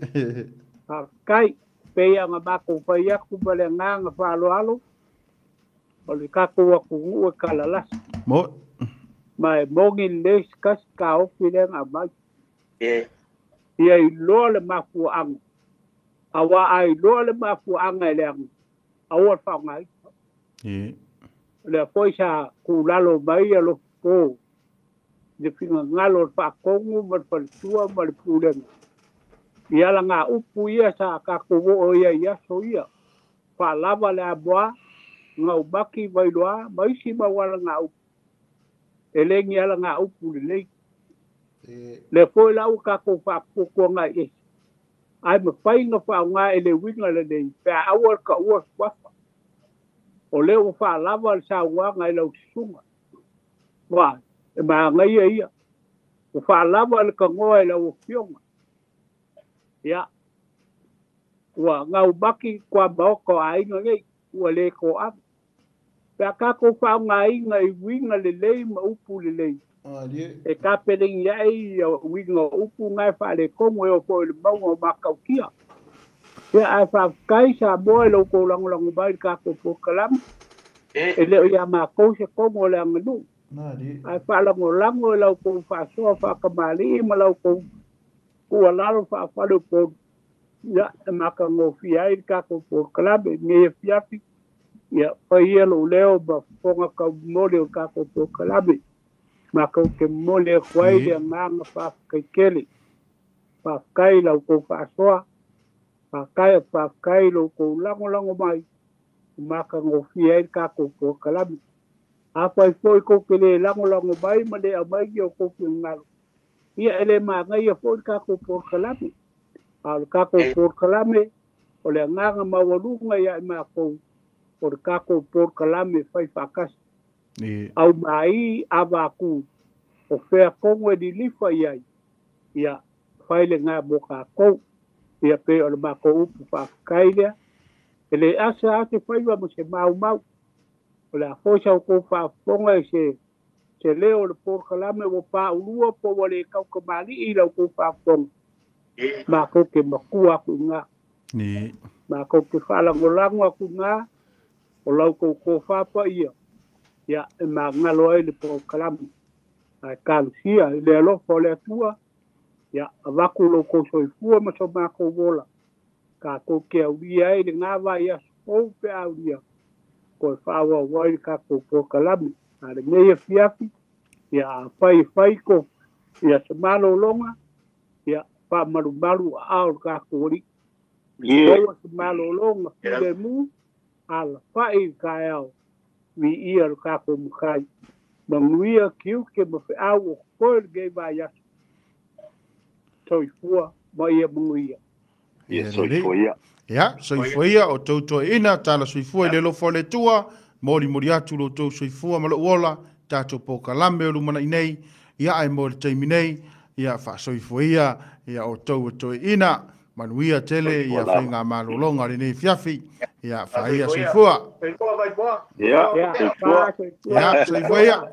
faafetai, pei ona matou fai atu ma le agaga faaaloalo, o le tatou atunuu e talalasi. Ma e moni lelei se tasi taofi lea na aumai. Ia iloa le mafuaaga, aua a iloa le mafuaaga e leaga, Aua le faaaogaina. O lea foi sa tulalo mai ia Lofuko le finagalo o le faatonu ma le faletua ma le pulega i alaga upu ia sa tatou oo ai i aso ia, faalava le amoa, gaumaki vailoa ma isi mau alaga upu, e le ni alaga upu lelei. Lea foi la ua tatou faatuatuaga i ese, ae mafai ona faaaoga i le uiga lelei pe a aua le taua suafa. O lea ua faalava le saunoaga i lau susuga, ua e magaia ia, ua faalava le tagoa i lau afioga. Ia, ua gaumaki tuamaota o aiga nei, ua le toaga. Pe a tatou faaaogaina i uiga lelei ma upu lelei, e tapelegi ai ia uiga o upu na e faaletonu e oo foi i le mauga o Matautia. Ia, ae faafetai Samoa i lo outou lagolago mai i le tatou polokalame. E le o ia matou se tonu o le aganuu, ae faalagolago i la outou faasoa faatamalii ma la outou tuualalo faafaleupolu, ia, e matagofie ai le tatou polokalame i lenei afiafi. Ia, fai ia lou leo ma fofoga taumomoli o le tatou polokalame. Matou te momoli atu ai le agaga faafetai tele. Faafetai i la outou faasoa, faafetai faafetai i lo outou lagolago mai, ua matagofie ai le tatou polokalame. Afai foi tou te le lagolago mai ma le aumai ni outou finagalo, ia e le manaia foi le tatou polokalame. A o le tatou polokalame, o le agaga maualuga ia i matou, o le tatou polokalame fai faatasi. Aumai avatu o fea tonu e lilifa i ai, ia fai lena mo tatou. Ia pei o le matou upu faafetai lea. E le asa lava se faiva ma se maumau. O le a foi sa outou faafofoga i se leo o le polokalame ua paulua po ua le tautamalii i la outou faafofoga, matou te matua atu i ina. Matou te faalagolago atu i ina, o la outou tofa paia, ia e magalo ai le polokalame. Ae talosia i le alofa o le Atua, ia avatu lo outou soifua ma so matou ola, tatou te aulia ai lena vaiaso fou pe a aulia, toe faaauau ai le tatou polokalame. A lenei afiafi, ia afai e fai ko ia se malologa, ia faamalumalu aao o le tatou Alii. Maua se malologa filemu, alafai i le taeao, viia le tatou Matai. Manuia tiute ma feau o totoe lenei vaiaso. Soifua ma ia manuia. Ia soifua ia. Ia, soifua ia o tou toeaina, tala soifua i le alofa o le Atua, molimoli atu lo outou soifua ma lou ola, tatou polokalame o lumanai nei, ia ae mo le taimi nei, ia faasoifua ia, ia outou o toeaina, manuia tele ia faigamalologa o lenei afiafi, ia faaia soifua. Soifua Vaipoa. Ia, soifua. Ia, soifua ia.